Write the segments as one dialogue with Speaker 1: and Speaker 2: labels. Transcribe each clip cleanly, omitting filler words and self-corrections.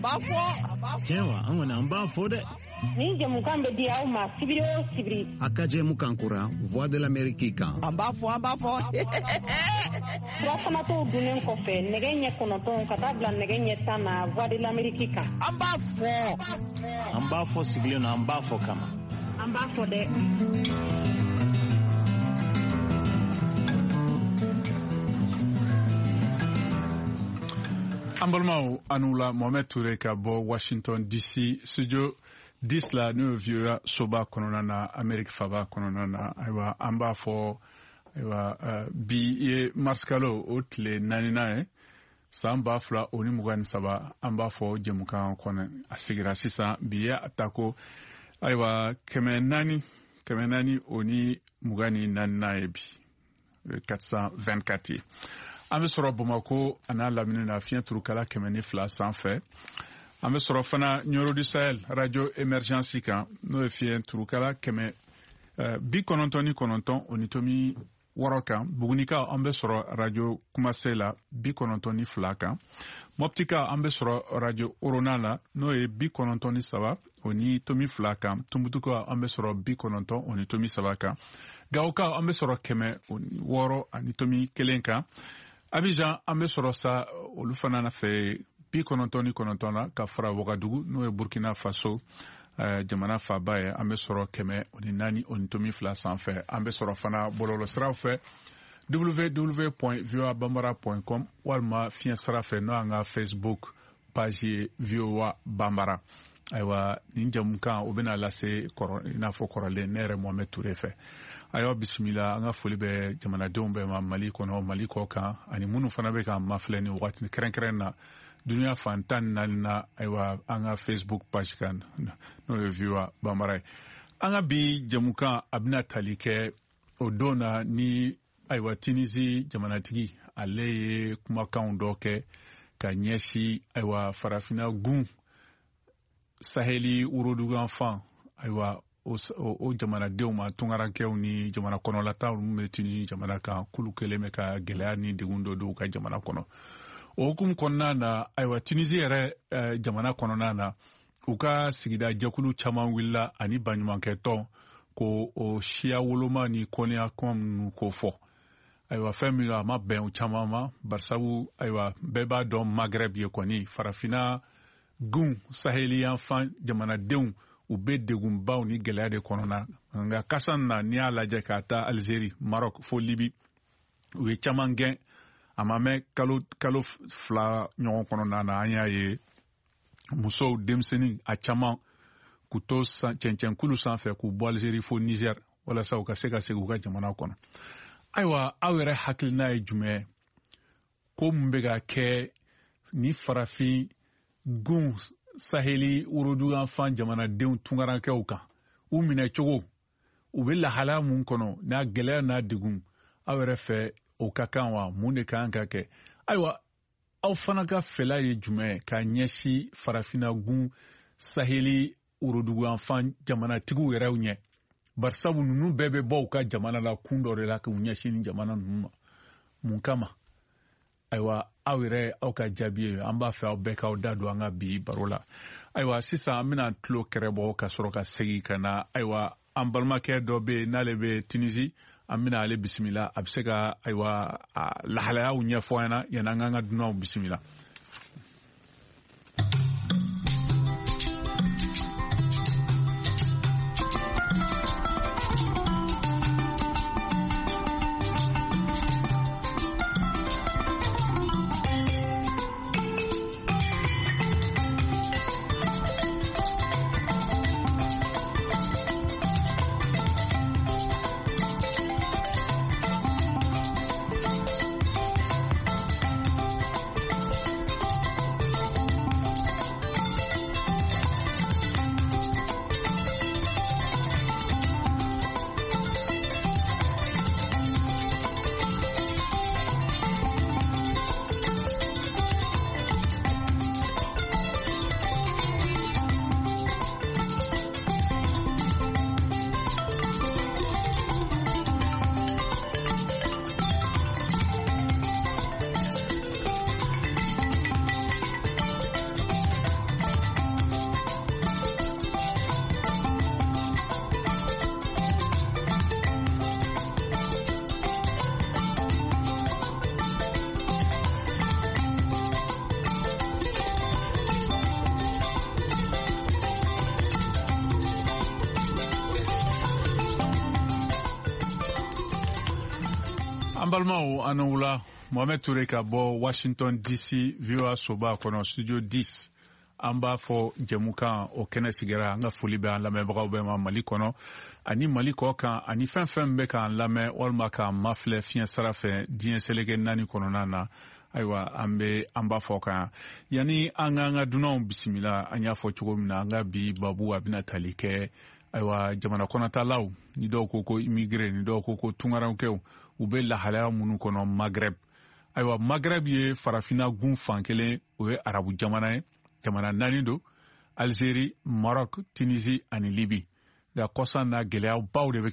Speaker 1: An b'a fɔ.
Speaker 2: Tiɲɛ wa, an kɔni an b'a fɔ dɛ.
Speaker 3: Nin jɛmukan bɛ di aw ma sibiri o sibiri.
Speaker 4: A ka jɛmukan kura Voix de l'Amérique kan.
Speaker 1: An b'a fɔ, an b'a fɔ.
Speaker 3: Surafanatɔw dunnen kɔfɛ nɛgɛ ɲɛ 9 ka taa bila nɛgɛ ɲɛ 10 na Voix de l'Amérique kan.
Speaker 1: An b'a fɔ.
Speaker 2: An b'a fɔ sigilen na, an b'a fɔ kama.
Speaker 3: An b'a fɔ dɛ.
Speaker 5: An balimaw, aw ni wula. Mohamed Toure ka bɔ Washington DC, studio 10 la, n'o ye VOA soba kɔnɔna na, Amérique faba kɔnɔna na. Ayiwa, an b'a fɔ, ayiwa, bi ye marisikalo o tile 4nan ye, san 2023. An b'a fɔ jɛmukan kɔnɔ a sigira sisan, bi ye a tako, ayiwa, 424nan ye bi, 424 ye. An bɛ sɔrɔ Bamako a n'a lamini na, fiɲɛ turukala 102 sanfɛ. An bɛ sɔrɔ fana Nioro du Sahel radio émergence kan, n'o ye fiɲɛ turukala 99.6 kan. Bugunikaw, an bɛ sɔrɔ radio Kumase la, 92 kan. Mɔptikaw, an bɛ sɔrɔ radio Orona la, n'o ye 93.2 kan. Tumutukaw, an bɛ sɔrɔ 90.3 kan. Gawokaw, an bɛ sɔrɔ 106.1 kan. Abidjan, an bɛ sɔrɔ sa olu fana fɛ 99 la, ka fara Wagadugu, n'o ye Burkina Faso jamana faaba ye, an bɛ sɔrɔ 104.2 sanfɛ. An bɛ sɔrɔ fana bɔlɔlɔsiraw fɛ, www.voabambara.com, walima fiɲɛ sira fɛ, n'o y'an ka Facebook page ye, VOA Bambara. Ayiwa, nin jamukan o bɛna lase kɔrɔ i n'a fɔ kɔrɔlen, ne yɛrɛ Mohamed Toure fɛ. Ayiwa, bisimila. An ka foli bɛ jamanadenw bɛɛ ma, Mali kɔnɔ, Mali kɔ kan, ani minnu fana bɛ k'an mafilɛ nin waati kɛrɛnkɛrɛn na duniya fan 14 na. Ayiwa, an ka Facebook page kan, n'o ye VOA Bambara ye. An ka bi jamukan a bɛna tali kɛ o don na ni, ayiwa, Tunisie jamanatigi, ale ye kumakanw dɔ kɛ ka ɲɛsin, ayiwa, farafinna gun saheli woroduguyanfan, ayiwa, o jamanadenw ma, tungarakɛw ni jamana kɔnɔlataw minnu bɛ Tunisie jamana kan, k'olu kɛlen bɛ ka gɛlɛya ni degun dɔ don u ka jamana kɔnɔ. O hukumu kɔnɔna na, ayiwa, Tunisie yɛrɛ jamana kɔnɔna na, u ka sigida jɛkulu caman wulila ani baɲumankɛtɔn ko o siya woloma ni kɔniya kuma minnu ko fɔ. Ayiwa, fɛn min a ma bɛn o caman ma, barisabu, ayiwa, bɛɛ b'a dɔn Maghreb ye kɔni, farafinna gun saheliyanfan jamanadenw, u bɛ degunbaw ni gɛlɛya de kɔnɔna. Nka kasa na, n'i y'a lajɛ k'a ta Algérie, Maroc fo Libi, u ye caman gɛn. A ma mɛn kalo 2 ɲɔgɔn kɔnɔna na, an y'a ye musow, denmisɛnnin, a caman k'u to cɛncɛnkulu sanfɛ k'u bɔ Algérie fo Niger, walasa u ka se ka segin u ka jamana kɔnɔ. Ayiwa, aw yɛrɛ hakilina ye jumɛn ko mun bɛ ka kɛ ni farafin gun saheli woroduguyanfan jamanadenw tungarakɛw kan, u minɛ cogo, u bɛ lahalaya mun kɔnɔ, n'a gɛlɛya n'a degun, aw yɛrɛ fɛ o ka kan wa? Mun de kan ka kɛ? Ayiwa, aw fana ka fɛla ye jumɛn ka ɲɛsin farafinna gun saheli woroduguyanfan jamanatigiw yɛrɛw ɲɛ? Barisabu ninnu bɛɛ bɛ bɔ u ka jamana la kun dɔ de la k'u ɲɛsin nin jamana ninnu ma, mun kama? Ayiwa, aw yɛrɛ, aw ka jaabi ye, an b'a fɛ aw bɛɛ k'aw da don an ka bi baro la. Ayiwa, sisan an bɛna tulo kɛrɛbɔ ka sɔrɔ ka segin ka na. Ayiwa, an balimakɛ dɔ bɛ yen n'ale bɛ Tunisie, an bɛna ale bisimila, a bɛ se ka, ayiwa, lahalayaw ɲɛfɔ an ɲɛna yanni an k'an ka dunanw bisimila. An balimaw, an wula. Mohamed Toure ka bɔ Washington DC, VOA soba kɔnɔ, studio 10. An b'a fɔ jɛmukan o kɛnɛ sigira. An ka foli bɛ an lamɛnbagaw bɛɛ ma Mali kɔnɔ ani Mali kɔ kan, ani fɛn fɛn bɛ k'an lamɛn walima k'an mafilɛ fiɲɛ sira fɛ diɲɛ seleke naani kɔnɔna na. Ayiwa, an bɛ an b'a fɔ kan yanni an k'an ka dunanw bisimila, an y'a fɔ cogo min na, an ka bi babu a bɛna tali kɛ, ayiwa, jamana kɔnɔtalaw, ni dɔw ko ko immigré, ni dɔw ko ko tungarankew, u bɛ lahalaya minnu kɔnɔ Magreb. Ayiwa, Magreb ye Farafinna gun fan kelen, o ye arabu jamana ye. Jamana naani don: Algérie, Maroc, Tunisie ani Libye. Nka kɔsan na, gɛlɛyabaw de bɛ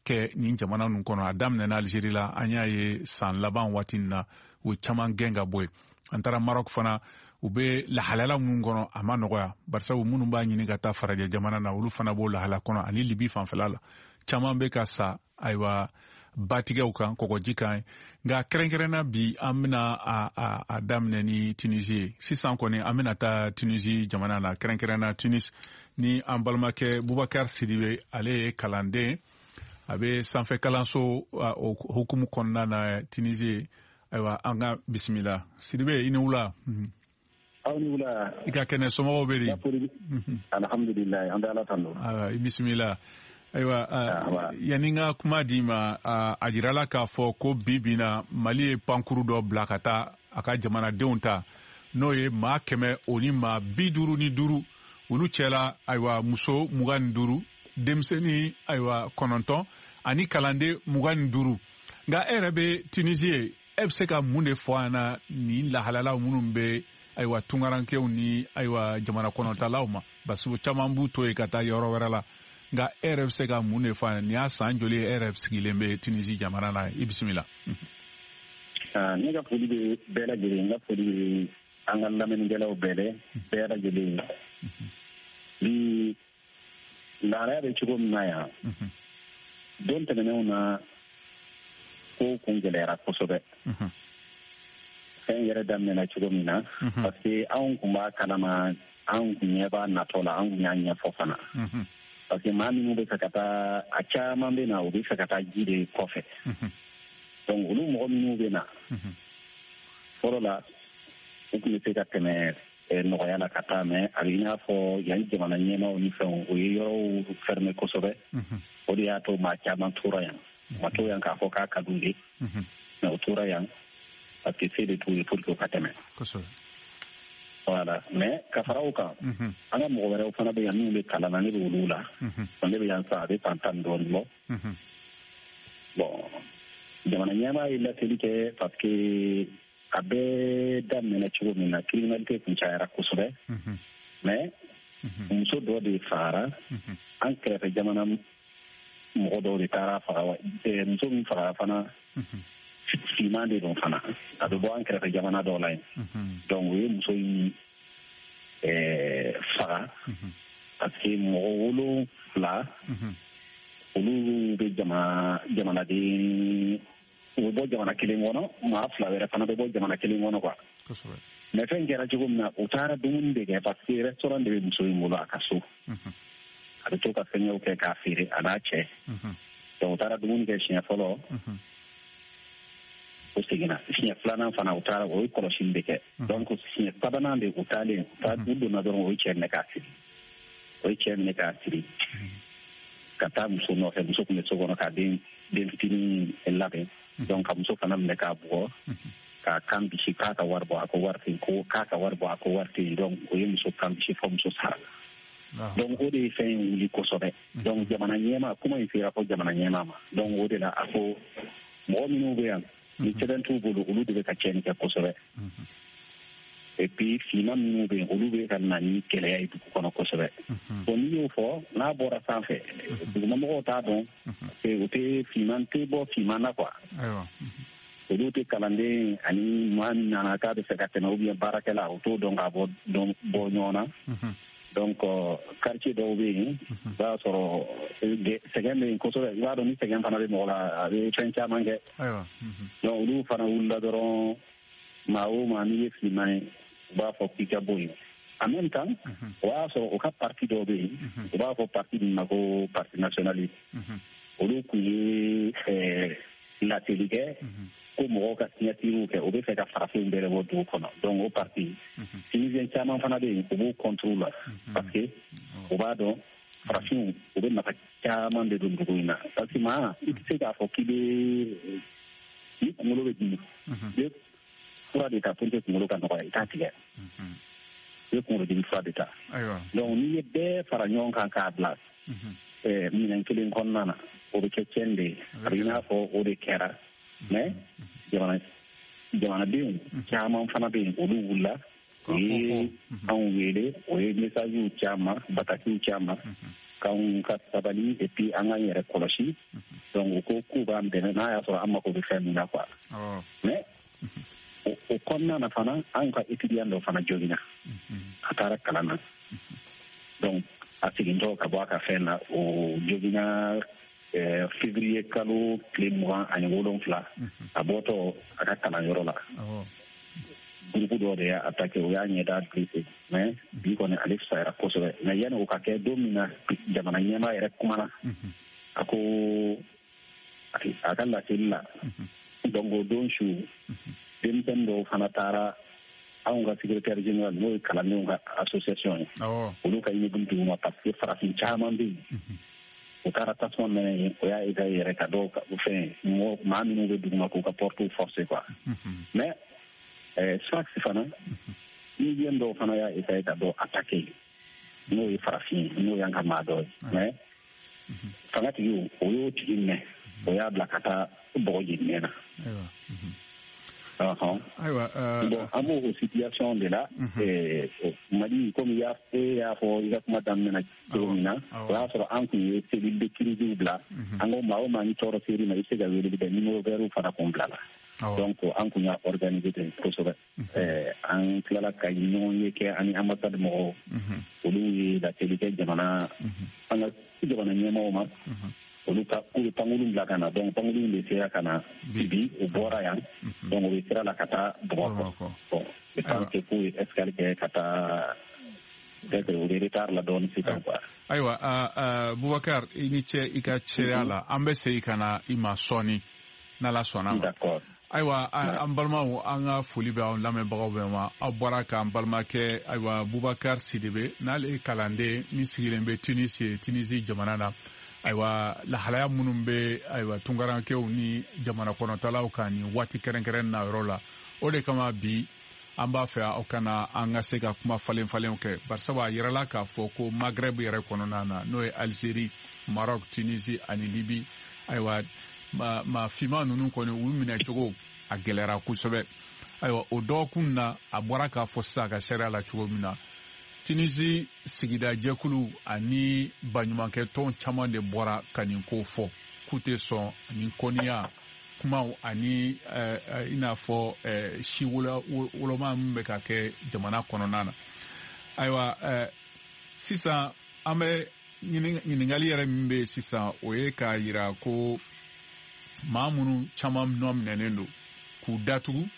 Speaker 5: kɛ nin jamana ninnu kɔnɔ. A daminɛna Algérie la, an y'a ye san laban waati nin na, u ye caman gɛn ka bɔ yen. An taara Maroc fana, u bɛ lahalaya minnu kɔnɔ, a ma nɔgɔya, barisabu minnu b'a ɲini ka taa farajɛ jamana na, olu fana b'o lahala kɔnɔ. Ani Libi fanfɛla la, caman bɛ ka sa, ayiwa, batigɛw kan, kɔgɔji kan. Nka kɛrɛnkɛrɛnna bi, an bɛna a daminɛ ni Tunisie ye. Sisan kɔni, an bɛna taa Tunisie jamana na, kɛrɛnkɛrɛnna Tunis, ni an balimakɛ Bubakar Sidibe. Ale ye kalanden, a bɛ sanfɛ kalanso o hukumu kɔnɔna na Tunisie. Ayiwa, an ka bisimila. Sidibe, i ni wula.
Speaker 1: Aw ni wula.
Speaker 5: I ka kɛnɛ, somɔgɔw bɛ di?
Speaker 1: Alhamdulilayi, an bɛ Ala tanu.
Speaker 5: I bisimila. Ayiwa, yanni n ka kuma d'i ma, a jirala k'a fɔ ko bi bi na, Mali ye pankuru dɔ bila ka taa a ka jamanadenw ta, n'o ye maa 155. Olu cɛla, ayiwa, muso 25, denmisɛnnin, ayiwa, 9 ani kalanden 25. Nka e yɛrɛ bɛ Tunisie ye, e bɛ se ka mun de fɔ an na nin lahalalaw minnu bɛ, ayiwa, tungarankew ni, ayiwa, jamana kɔnɔtalaw ma? Parce que caman b'u to yen ka taa yɔrɔ wɛrɛ la. Nka e yɛrɛ bɛ se ka mun de fɔ an ye? Nin y'a san joli ye e yɛrɛ sigilen bɛ Tunisie jamana na? I bisimila.
Speaker 1: Ne ka foli bɛ bɛɛ lajɛlen, n ka foli bɛ an ka lamɛnnikɛlaw bɛɛ dɛ, bɛɛ lajɛlen. Bi lahalaya bɛ cogo min na yan, don tɛmɛnenw na, ko kun gɛlɛyara kosɛbɛ. Fɛn yɛrɛ daminɛna cogo min na, parce que anw kun b'a kalama, anw kun ɲɛ b'a natɔ la, an kun y'a ɲɛfɔ fana, parce que maa minnu bɛ fɛ ka taa, a caman bɛ na, u bɛ fɛ ka taa ji de kɔfɛ. Donc olu mɔgɔ minnu bɛ na fɔlɔ la, u tun bɛ se ka tɛmɛ nɔgɔya la ka taa, mais a bɛ i n'a fɔ yan jamana ɲɛmaaw ni fɛnw, o ye yɔrɔw fermer kosɛbɛ. O de y'a to maa caman tora yan. U ma to yan k'a fɔ k'a ka d'u ye, mais u tora yan parce que se de t'u ye pour que u ka tɛmɛ. Voilà. Mais ka fara o kan, an ka mɔgɔ wɛrɛw fana bɛ yan minnu bɛ kalan na. Ne bɛ olu la. Ne bɛ yan sisan, a bɛ san 10 dɔɔnin bɔ. Bon, jamana ɲɛmaa ye laseli kɛ, parce que a bɛɛ daminɛna cogo min na, criminalité kun cayara kosɛbɛ. Mais muso dɔ de fagara, an kɛrɛfɛ jamana mɔgɔ dɔw de taara faga. Muso min fagara fana, finman de don fana, a bɛ bɔ an kɛrɛfɛ jamana dɔw la yen. Donc u ye muso in faga parce que mɔgɔ wolonfila, olu bɛ jamanaden, u bɛ bɔ jamana kelen kɔnɔ, maa fila wɛrɛ fana bɛ bɔ jamana kelen kɔnɔ quoi. Mais fɛn kɛra cogo min na, u taara dumuni de kɛ, parce que restaurant de bɛ muso in bolo a ka so, a bɛ to ka fɛngɛw kɛ k'a feere, a n'a cɛ. Donc u taara dumuni kɛ siɲɛ fɔlɔ, o seginna. Siɲɛ filanan fana, u taara, o ye kɔlɔsili de kɛ. Donc siɲɛ sabanan de, u taalen, u donna dɔrɔn, o ye cɛ minɛ k'a siri, o ye cɛ minɛ k'a siri ka taa muso nɔfɛ. Muso tun bɛ so kɔnɔ k'a den fitinin labɛn. Donc ka muso fana minɛ k'a bugɔ, k'a kan bisi, k'a ka wari bɔ, a ko wari tɛ yen, ko k'a ka wari bɔ, a ko wari tɛ yen. Donc o ye muso kan bisi fɔ muso sara. Donc o de ye fɛn in wuli kosɛbɛ. Donc jamana ɲɛmaa, kuma in sera fɔ jamana ɲɛmaa ma. Donc o de la, a ko mɔgɔ minnu bɛ yan ni sɛbɛn t'u bolo, olu de bɛ ka tiɲɛni kɛ kosɛbɛ. Et puis finman minnu bɛ yen, olu bɛ ka na ni gɛlɛya ye dugu kɔnɔ kosɛbɛ. Bon, n'i y'o fɔ, n'a bɔra sanfɛ, dugumamɔgɔw t'a dɔn, parce que u tɛ finman tɛ bɔ finman na quoi. Olu tɛ kalanden ani maa min nana k'a bɛ fɛ ka tɛmɛ ou bien baarakɛla, u t'o dɔn k'a bɔ dɔn bɔ ɲɔgɔn na. Donc quartier dɔw bɛ yen, i b'a sɔrɔ sɛgɛn bɛ yen kosɛbɛ. I b'a dɔn, ni sɛgɛn fana bɛ mɔgɔ la, a bɛ fɛn caman kɛ. Donc olu fana wulila dɔrɔn, maa o maa n'i ye finman ye, u b'a fɔ k'i ka bɔ yen. En même temps, o y'a sɔrɔ u ka parti dɔw bɛ yen, u b'a fɔ parti min ma ko parti nationaliste, olu tun ye laseli kɛ ko mɔgɔw ka signaturew kɛ, o bɛ fɛ ka farafinw bɛɛ bɔ dugu kɔnɔ. Donc o parti Tunisien caman fana bɛ yen, u b'u contre la, parce que u b'a dɔn farafinw u bɛ nafa caman de don dugu in na. Parce que maa i tɛ se k'a fɔ k'i bɛ ni kunkolo bɛ dimi, i bɛ fura de ta pour que kunkolo ka nɔgɔya, i t'a tigɛ, i bɛ kunkolodimi fura de ta. Donc n'i ye bɛɛ fara ɲɔgɔn kan k'a bila minɛn kelen kɔnɔna na, o bɛ kɛ tiɲɛni de ye. A bɛ i n'a fɔ o de kɛra. Mais jamanadenw caman fana bɛ yen, olu wulila, u ye anw wele, o ye messagew caman, batakiw caman, k'anw ka sabali et puis an k'an yɛrɛ kɔlɔsi. Donc u ko k'u b'an dɛmɛ n'a y'a sɔrɔ an mako bɛ fɛn min na quoi. Mais o kɔnɔna na fana, anw ka étudiant dɔ fana joginna, a taara kalan na. Donc a segintɔ ka bɔ a ka fɛn na, o joginna février kalo tile 27, a bɔtɔ a ka kalanyɔrɔ la, groupe dɔ de y'a attaqué, o y'a ɲɛda blessé. Mais bi kɔni ale fisayara kosɛbɛ. Mais yanni o ka kɛ, don min na jamana ɲɛmaa yɛrɛ kumana, a ko a ka laseli la, donc o don su, denmisɛnnin dɔw fana taara anw ka secrétaire général, n'o ye kalandenw ka association ye, olu ka immeuble duguma, parce que farafin caman bɛ yen. U taara tasuma mɛnɛ yen, o y'a essayé yɛrɛ ka dɔw fɛn maa minnu bɛ duguma k'u ka porte forcer quoi. Mais Sfax fana, Tunisien dɔw fana y'a essayé ka dɔw attaquer, n'o ye farafin, n'o y'an ka maa dɔ ye. Mais fangatigiw, o y'o tigi minɛ, o y'a bila ka taa bɔgɔ jeninɛ na.
Speaker 5: Ayiwa,
Speaker 1: bon, an b'o situation de la. Mali, komi e y'a fɔ i ka kuma daminɛ na cogo min na, o y'a sɔrɔ an kun ye cellule de crise bila. An ko maa o maa ni tɔɔrɔ ser'i ma, i bɛ se ka weleli kɛ, numéro vert fana kun bila la. Donc an kun y'a organiser ten kosɛbɛ. An tilala ka ɲɔgɔn ye kɛ ani ambassade mɔgɔw, olu ye laseli kɛ jamana, an ka jamana ɲɛmaaw ma, olu ka k'u bɛ pankulu bila ka na. Donc pankulu de sera ka na bi, u bɔra yan, donc u bɛ sira la ka taa Bamakɔ. Bon, je pense que k'u ye escale kɛ ka taa, peut-être u bɛ retard la dɔɔnin sisan quoi.
Speaker 5: Ayiwa, Boubacar, i ni ce i ka cɛya la. An bɛ segin ka na i ma sɔɔni n'Ala sɔnna ma.
Speaker 1: D'accord.
Speaker 5: Ayiwa, an balimaw, an ka foli bɛ aw lamɛnbagaw bɛɛ ma. Aw bɔra k'an balimakɛ, ayiwa, Boubacar Sidibe, n'ale ye kalanden min sigilen bɛ Tunisi, Tunisi jamana na. Ayiwa, lahalaya minnu bɛ, ayiwa, tunkarankew ni jamana kɔnɔtalaw kan nin waati kɛrɛnkɛrɛn na yɔrɔ la, o de kama bi an b'a fɛ aw kana an ka se ka kuma falen falenw kɛ, barisabu a yirala k'a fɔ ko Maghreb yɛrɛ kɔnɔna na, n'o ye Algérie, Maroc, Tunisie ani Libye, ayiwa, maa finman ninnu kɔni, u minɛ cogo a gɛlɛyara kosɛbɛ. Ayiwa, o dɔgɔkun na, a bɔra k'a fɔ sisan a ka sariya la cogo min na, Tunisi sigida jɛkulu ani baɲumankɛ tɔn caman de bɔra ka nin ko fɔ k'u tɛ sɔn ani kɔniya kumaw ani i n'a fɔ si woloma min bɛ ka kɛ jamana kɔnɔna na. Ayiwa, sisan an bɛ ɲininkali yɛrɛ min bɛ yen sisan, o ye k'a yira ko maa minnu caman nɔ minɛnen don k'u datugu,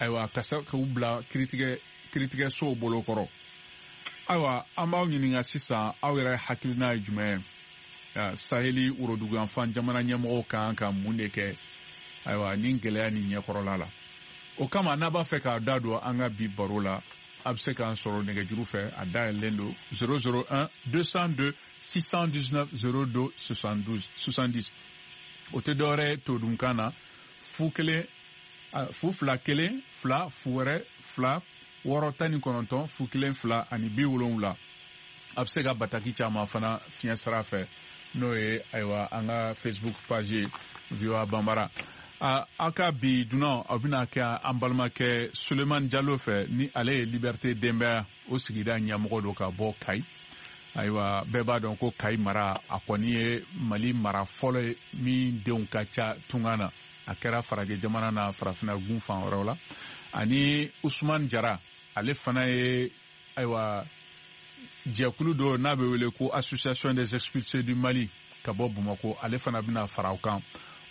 Speaker 5: ayiwa, ka se k'u bila kiritigɛsow bolo kɔrɔ. Ayiwa, an b'aw ɲininka sisan, aw yɛrɛ hakilina ye jumɛn ye? Saheli woroduguyanfan jamana ɲɛmɔgɔw kan ka mun de kɛ, ayiwa, nin gɛlɛya nin ɲɛkɔrɔla la? O kama, n'a b'a fɛ k'a da don an ka bi baro la, a bɛ se k'an sɔrɔ nɛgɛjuru fɛ, a dayɛlɛlen don 001 202 619 02 72 70. O tɛ dɔwɛrɛ ye todunkan na, 0 1 0 2 1 2 0 2 6 19 0 1 2 ani 70. A bɛ se ka bataki caman fana fiɲɛ sira fɛ, n'o ye, ayiwa, an ka Facebook page VOA Bambara. Aw ka bi dunan, aw bɛna kɛ an balimakɛ Sulemani Jalo fɛ, ni ale ye Liberté Denbaya o sigida ɲɛmɔgɔ don ka bɔ Kayi. Ayiwa, bɛɛ b'a dɔn ko Kayi mara, a kɔni ye Mali mara fɔlɔ ye min denw ka ca tunga na, a kɛra farajɛ jamana na, farafinna gun fan wɛrɛw la. Ani Usman Jara, ale fana ye, ayiwa, jɛkulu dɔ n'a bɛ wele ko Association des expulsés du Mali ka bɔ Bamakɔ, ale fana bɛna fara o kan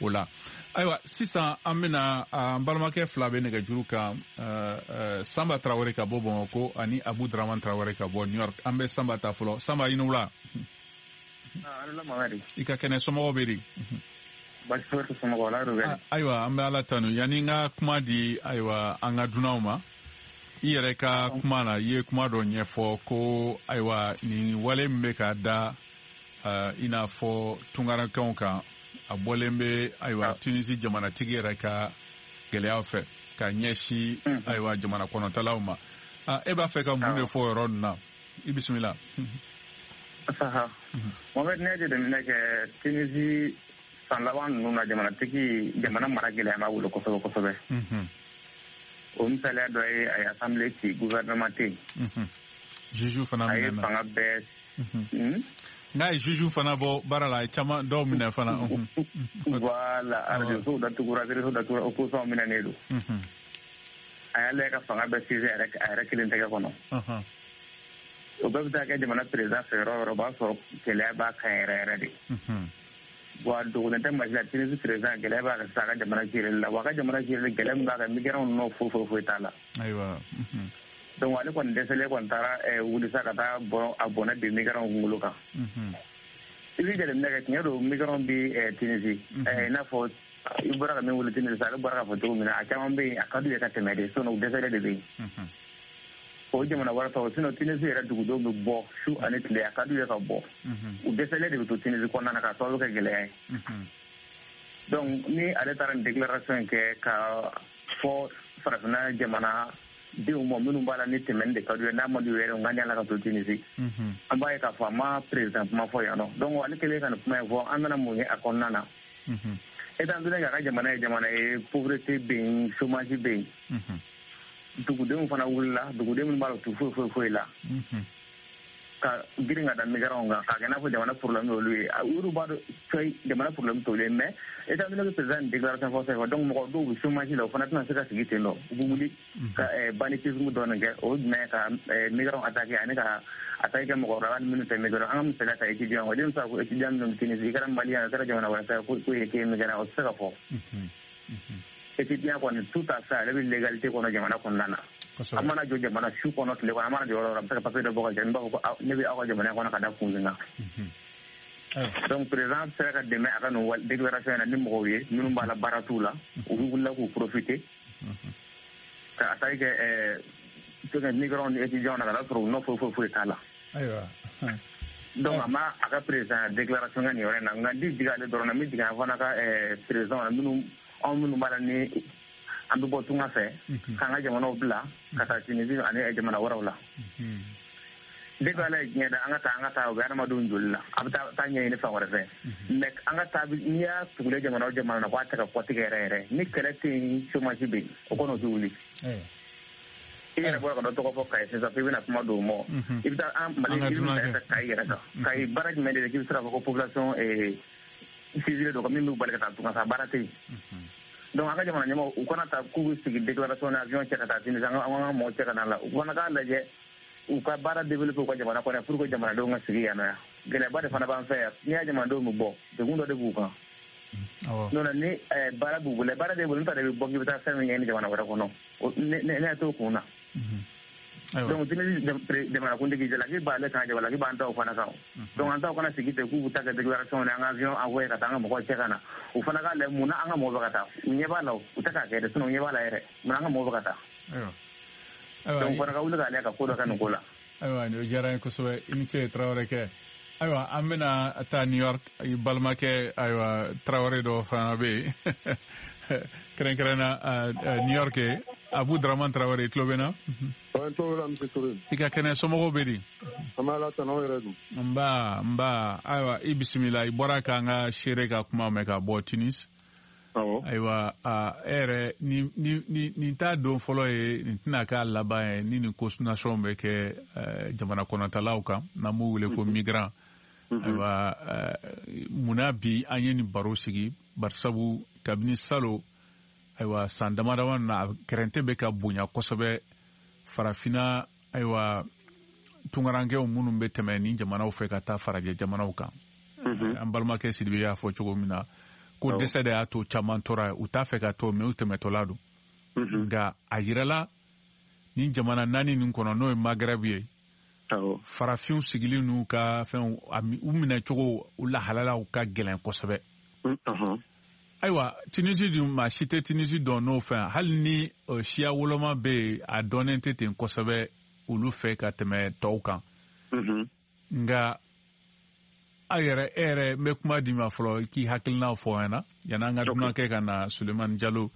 Speaker 5: o la. Ayiwa, sisan an bɛna an balimakɛ fila bɛ nɛgɛjuru kan, Sanba Tarawele ka bɔ Bamakɔ ani Abu Dramane Tarawele ka bɔ New York. An bɛ Sanba ta fɔlɔ. Sanba, i ni wula. I ka kɛnɛ, somɔgɔw bɛ di?
Speaker 6: Baasi foyi tɛ somɔgɔw la yɛrɛ.
Speaker 5: Ayiwa, an bɛ Ala tanu. Yanni n ka kuma di ayiwa an ka dunanw ma, i yɛrɛ ka kuma na, i ye kuma dɔ ɲɛfɔ ko ayiwa nin wale min bɛ ka da i n'a fɔ tunkarankew kan, a bɔlen bɛ ayiwa Tunisi jamanatigi yɛrɛ ka gɛlɛyaw fɛ ka ɲɛsin ayiwa jamana kɔnɔtalaw ma. E b'a fɛ ka mun de fɔ o yɔrɔ ninnu na? I bisimila.
Speaker 6: Mohamed, ne ye jateminɛ kɛ Tunisi san laban ninnu na, jamanatigi jamana mara gɛlɛya b'a bolo kosɛbɛ kosɛbɛ. O misaliya dɔ ye, a ye assemblée ci, gouvernement tɛ yen.
Speaker 5: Juge fana
Speaker 6: minɛ. A ye fanga bɛɛ.
Speaker 5: N'a ye juge fana bɔ baara la, a ye caman dɔw minɛ fana.
Speaker 6: Voilà, arajo sow datugura, télé sow datugura, opposition minɛnen don. A y'a lajɛ ka fanga bɛɛ sinsin a yɛrɛ kelen tɛgɛ kɔnɔ. O bɛɛ bɛ taa kɛ jamana président fɛ yɔrɔ o yɔrɔ, o b'a sɔrɔ gɛlɛya b'a kan yɛrɛ yɛrɛ de. Bon, a dogolen tɛ Mali la, Tunisie président gɛlɛya b'a kan sisan a ka jamana géreli la. Wa a ka jamana géreli gɛlɛya min b'a kan, migrants nɔ foyi foyi foyi t'a la.
Speaker 5: Ayiwa.
Speaker 6: Donc ale kɔni dɛsɛlen kɔni taara wuli sa ka taa bɔn a bɔnɛ bin migrants kunkolo kan. I bɛ jateminɛ kɛ, tiɲɛ don, migrants bɛ Tunisie. I n'a fɔ i bɔra ka min wuli Tunisie, ale bɔra k'a fɔ cogo min na, a caman bɛ yen, a ka d'u ye ka tɛmɛ de, sinon u dɛsɛlen de bɛ yen. O jamana wɛrɛ ta, sinon Tunisie yɛrɛ dugudenw bɛ bɔ su ani tile, a ka d'u ye ka bɔ. U dɛsɛlen de bɛ to Tunisie kɔnɔna na k'a sababu kɛ gɛlɛya ye. Donc ni ale taara nin déclaration in kɛ ka fɔ farafinna jamana denw ma minnu b'a la ni tɛmɛni de ka d'u ye, n'a ma d'u yɛrɛ, u ka ɲɛ la ka to Tunisie. An b'a ye k'a fɔ a ma président kuma fɔ yan nɔ. Donc ale kɛlen ka nin kuma in fɔ, an bɛna mun ye a kɔnɔna na? Étant donné k'a ka jamana ye jamana ye, pauvreté bɛ yen, chômage bɛ yen. Dugudenw fana wulila, duguden minnu b'a la u tɛ foyi foyi foyi la. Ka girin ka da migrants kan, k'a kɛ n'a fɔ jamana problème y'olu ye. Olu b'a dɔn fɛn jamana problème t'olu ye, mais étant donné que président nin déclaration fɔ sisan, donc mɔgɔ dɔw bɛ chômage la, o fana tɛna se ka sigi ten nɔ. U bɛ wuli ka banditisme dɔɔnin kɛ, o jumɛn ka migrants attaquer ani ka attaquer kɛ mɔgɔ wɛrɛ minnu tɛ migrants. An ka misaliya ta étudiant, o den bɛ se ka fɔ étudiant minnu bɛ Tunisie, i kɛra malien, i kɛra jamana wɛrɛ fɛ, ko ye k'e migrant, o tɛ se ka fɔ. Étudiant kɔni tout à fait, ale bɛ légalité kɔnɔ jamana kɔnɔna na. An mana jɔ jamana su kɔnɔ, tile kɔnɔ, an mana jɔ yɔrɔ o yɔrɔ, a bɛ se ka papier dɔ bɔ ka jɛ, n b'a fɔ ko ne bɛ aw ka jamana kɔnɔ ka da kun min kan. Donc président sera ka dɛmɛ a ka nin déclaration in na ni mɔgɔw ye minnu b'a la baara t'u la, u bɛ wulila k'u profiter ka attaque kɛ fɛngɛ migrants ni étudiants na ka taa sɔrɔ u nɔ foyi foyi foyi t'a la.
Speaker 5: Ayiwa.
Speaker 6: Donc a ma a ka président déclaration kɛ nin yɔrɔ in na, nka n tɛ jigin ale dɔrɔn na, n bɛ jigin an fana ka président na, minnu anw minnu b'a la ni an bɛ bɔ tunga fɛ k'an ka jamanaw bila ka taa Tunisie ani jamana wɛrɛw la. Depuis Ala ye diɲɛ da, an ka taa u bɛ adamadenw joli la, a bɛ taa ɲɛɲini fan wɛrɛ fɛ. Mais an ka taa, n'i y'a tugulen jamana o jamana na, k'a tɛ ka kɔtigɛ yɛrɛ yɛrɛ, ni kɛlɛ tɛ yen, chômage bɛ yen, o kɔni o tɛ wuli. I yɛrɛ bɔra ka dɔ tɔgɔ fɔ Kayi sisan, f'i bɛna kuma d'o ma. I bɛ taa an Mali, i bɛ taa Kayi yɛrɛ kan. Kayi baara jumɛn de k'i bɛ se k'a fɔ ko population civile don min b'u bali ka taa tunga fɛ, baara tɛ yen. Donc an ka jamana ɲɛmɔgɔw, u kana taa k'u bɛ sigi déclaration ni avion cɛ ka taa Tunisie, an ka mɔgɔw cɛ ka na la, u fana k'a lajɛ u ka baara développer u ka jamana kɔnɔ pour que jamanadenw ka sigi yan nɔ yan. Gɛlɛyaba de fana b'an fɛ yan, n'i y'a jamanadenw bɛ bɔ, degun dɔ de b'u kan. N'o tɛ ni baara b'u bolo, baara b'e bolo, n'o tɛ de bɛ bɔ k'i bɛ taa fɛn min ɲɛɲini jamana wɛrɛ kɔnɔ, ne t'o kun na. Donc Tunisie jamanakuntigi jalaki b'ale kan, jalaki b'an taw fana kan. Donc an taw kana sigi ten k'u bɛ taa kɛ déclaration ni an ka avion envoyé ka taa an ka mɔgɔw cɛ ka na. U fana k'a lajɛ mun na an ka mɔgɔw bɛ ka taa. U ɲɛ b'a la, u tɛ k'a kɛ dɛ, sinon u ɲɛ b'a la yɛrɛ, mun na an ka mɔgɔw bɛ ka taa. Donc fana ka wuli k'a lajɛ ka ko dɔ kɛ nin ko la.
Speaker 5: Ayiwa, o diyara n ye kosɛbɛ, i ni ce Tarawele kɛ. Ayiwa, an bɛna taa New York, i balimakɛ ayiwa Tarawele dɔ fana bɛ yen. Kɛrɛnkɛrɛnna New York, Abu Dramane Tarawele, i tulo bɛ n na?
Speaker 7: N tulo bɛ la, Monsieur Toure.
Speaker 5: I ka kɛnɛ, somɔgɔw bɛ di?
Speaker 7: An bɛ Ala tanu, aw yɛrɛ dun?
Speaker 5: Nba, nba. Ayiwa, i bisimila, i bɔra k'an ka seere ka kuma mɛn ka bɔ Tunis. Ayiwa, e yɛrɛ nin t'a don fɔlɔ ye, nin tɛna k'a laban ye ni nin ko nasɔn bɛ kɛ jamana kɔnɔtalaw kan, n'an b'u wele ko migrant. Ayiwa, munna bi an ye nin baro sigi? Barisabu kabini salo, ayiwa, san dama dama na kɛrɛntɛ bɛ ka bonya kosɛbɛ farafinna, ayiwa, tunkarankew minnu bɛ tɛmɛ nin jamanaw fɛ ka taa farajɛ jamanaw kan. An balimakɛ Sidibe y'a fɔ cogo min na ko dɛsɛ de y'a to caman tora, u t'a fɛ ka to, mais u tɛmɛtɔla don. Nka a yirala nin jamana naani nin kɔnɔ, n'o ye Maghreb ye, farafinw sigilen n'u ka fɛnw, u minɛcogo, u lahalalaw ka gɛlɛn kosɛbɛ. Ayiwa, Tunisie dun, maa si tɛ Tunisie dɔn n'o fɛn, hali ni siya woloma bɛ yen, a dɔnnen tɛ ten kosɛbɛ olu fɛ ka tɛmɛ tɔw kan. Nka a yɛrɛ, e yɛrɛ, n bɛ kuma d'i ma fɔlɔ k'i hakilina fɔ an ɲɛna yan'an ka dunankɛ ka na, Sulemani Jalo.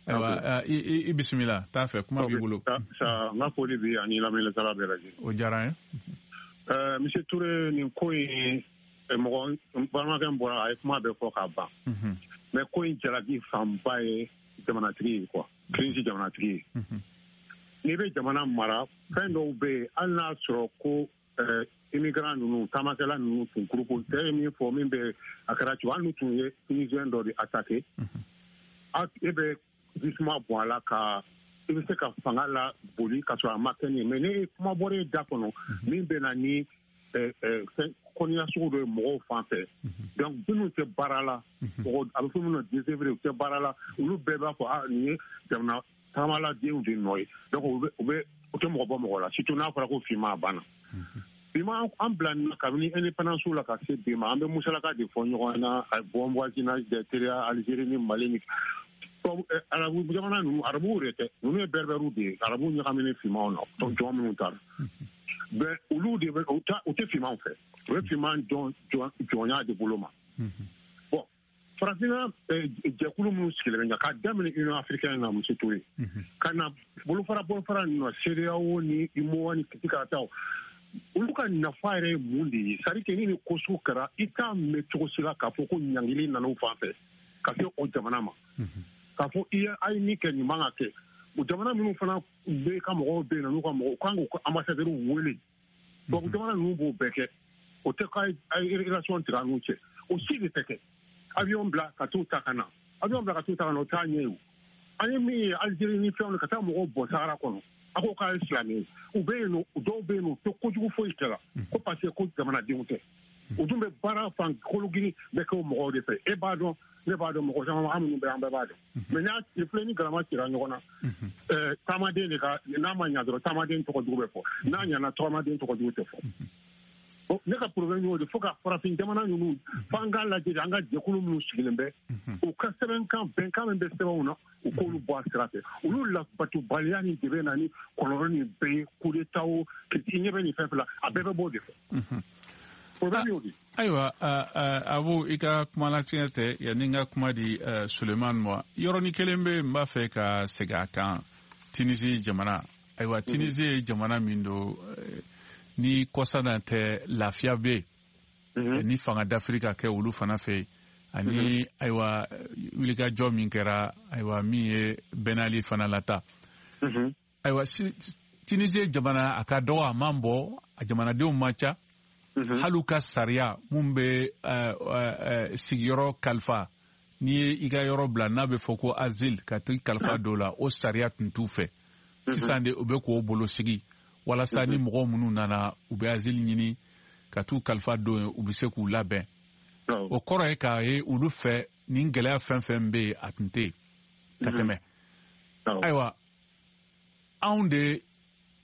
Speaker 5: Ayiwa, i bisimila, t'a fɛ, kuma b'i bolo.
Speaker 7: N ka foli bi ani lamɛnnikɛla bɛɛ lajɛlen.
Speaker 5: O diyara n
Speaker 7: ye. Monsieur Touré, nin ko in, mɔgɔ balimakɛ bɔra, a ye kuma bɛɛ fɔ k'a ban. Mais ko in jalaki fanba ye jamanatigi ye quoi, Tunisie jamanatigi ye. N'i bɛ jamana mara, fɛn dɔw bɛ yen, hali n'a sɔrɔ ko immigrant ninnu, taamakɛla ninnu tun groupe cɛ ye min fɔ, min bɛ a kɛra cogo, hali n'u tun ye Tunisien dɔ de attaqué, e bɛ jisuma bɔn a la, ka i bɛ se ka fanga la boli ka sɔrɔ a ma kɛ nin ye. Mais ne kuma bɔra e da kɔnɔ min bɛ na ni fɛn kɔniya sugu dɔ ye mɔgɔw fan fɛ, donc minnu tɛ baara la, mɔgɔ a bɛ fɔ minnu ma désœuvrés, u tɛ baara la, olu bɛɛ b'a fɔ ah, nin ye jamana taamaladenw de nɔ ye. Donc u bɛ u tɛ mɔgɔ bɔ mɔgɔ la, surtout n'a fɔra ko finman, a banna. Finman, an bila nin na kabini indépendance la ka se bi ma, an bɛ musalaka de fɔ ɲɔgɔn na, bon voisinage des teriya Algérie ni Mali ni arabu jamana ninnu. Arabuw de tɛ, ninnu ye berbɛriw de ye, arabuw ɲagaminen finmanw na, jɔn minnu taara bɛn, olu de bɛ u tɛ finmanw fɛ, u bɛ finman jɔnya de bolo ma. Bon, farafinna jɛkulu minnu sigilen bɛ k'a daminɛ Union africaine na, Monsieur Touré, ka na bolofara ninnu na, CEDEAO ni UMOA ni kitikataw, olu ka nafa yɛrɛ ye mun de ye? C'est à dire que ni nin ko sugu kɛra, i t'a mɛn cogo si la k'a fɔ ko ɲangili nana u fan fɛ ka se o jamana ma, k'a fɔ i ye a ye min kɛ, nin man ka kɛ. O jamana minnu fana bɛ ka mɔgɔw bɛ yen nɔ, n'u ka mɔgɔw kan k'u ka ambassadeur wele, tubabu jamana ninnu b'o bɛɛ kɛ, o tɛ k'a ye relation tigɛ an n'u cɛ, o si de tɛ kɛ. Avion bila ka t'u ta ka na, avion bila ka t'u ta ka na, o t'a ɲɛ ye. O an ye min ye Algérie ni fɛnw, ka taa mɔgɔw bɔ Sahara kɔnɔ, a ko k'a ye silamɛ ye, u bɛ yen nɔ, dɔw bɛ yen nɔ, u tɛ kojugu foyi kɛ la, ko parce que ko jamanadenw tɛ. U dun bɛ baara fan kologiri bɛ kɛ o mɔgɔw de fɛ. E b'a dɔn, ne b'a dɔn, mɔgɔ caman, an minnu bɛ, an bɛɛ b'a dɔn. Mais n'a filɛ ni galama cira ɲɔgɔn na, taamaden de ka, n'a ma ɲa dɔrɔn, taamaden tɔgɔ jugu bɛ fɔ, n'a ɲana, taamaden tɔgɔ jugu tɛ fɔ. Ne ka problème y'o de, fo ka farafin jamana ninnu, f'an k'a lajɛ, an ka jɛkulu minnu sigilen bɛ, u ka sɛbɛnkan, bɛnkan min bɛ sɛbɛnw na, u k'olu bɔ a sira fɛ. Olu labatobaliya nin de bɛ na ni kɔlɔlɔ nin bɛɛ ye, coup d'état o, i ɲɛ bɛ nin fɛn fɛn la, a bɛɛ bɛ bɔ o de fɛ. Problème y'o de.
Speaker 5: Ayiwa, Abu, i ka kuma latigɛ tɛ yanni n ka kuma di Sulemani ma. Yɔrɔnin kelen bɛ, n b'a fɛ ka segin a kan, Tunisie jamana. Ayiwa, Tunisie ye jamana min don ni kɔsa tɛ, lafiya bɛ yen ni fanga dafiri ka kɛ olu fana fɛ yen, ani ayiwa, wulikajɔ min kɛra, ayiwa, min ye Ben Ali fana lata. Ayiwa, Tunisie jamana, a ka dɔgɔ, a man bɔ, a jamanadenw man ca. Hali u ka sariya mun bɛ sigiyɔrɔ kalifa, n'i ye i ka yɔrɔ bila, n'a bɛ fɔ ko asile, ka t'i kalifa dɔw la, o sariya tun t'u fɛ. Sisan de u bɛ k'o bolo sigi walasa ni mɔgɔ minnu nana, u bɛ asile ɲini ka t'u kalifa don yen, u bɛ se k'u labɛn. O kɔrɔ ye k'a ye olu fɛ, nin gɛlɛya fɛn fɛn bɛ yen, a tun tɛ yen ka tɛmɛ. Ayiwa, anw de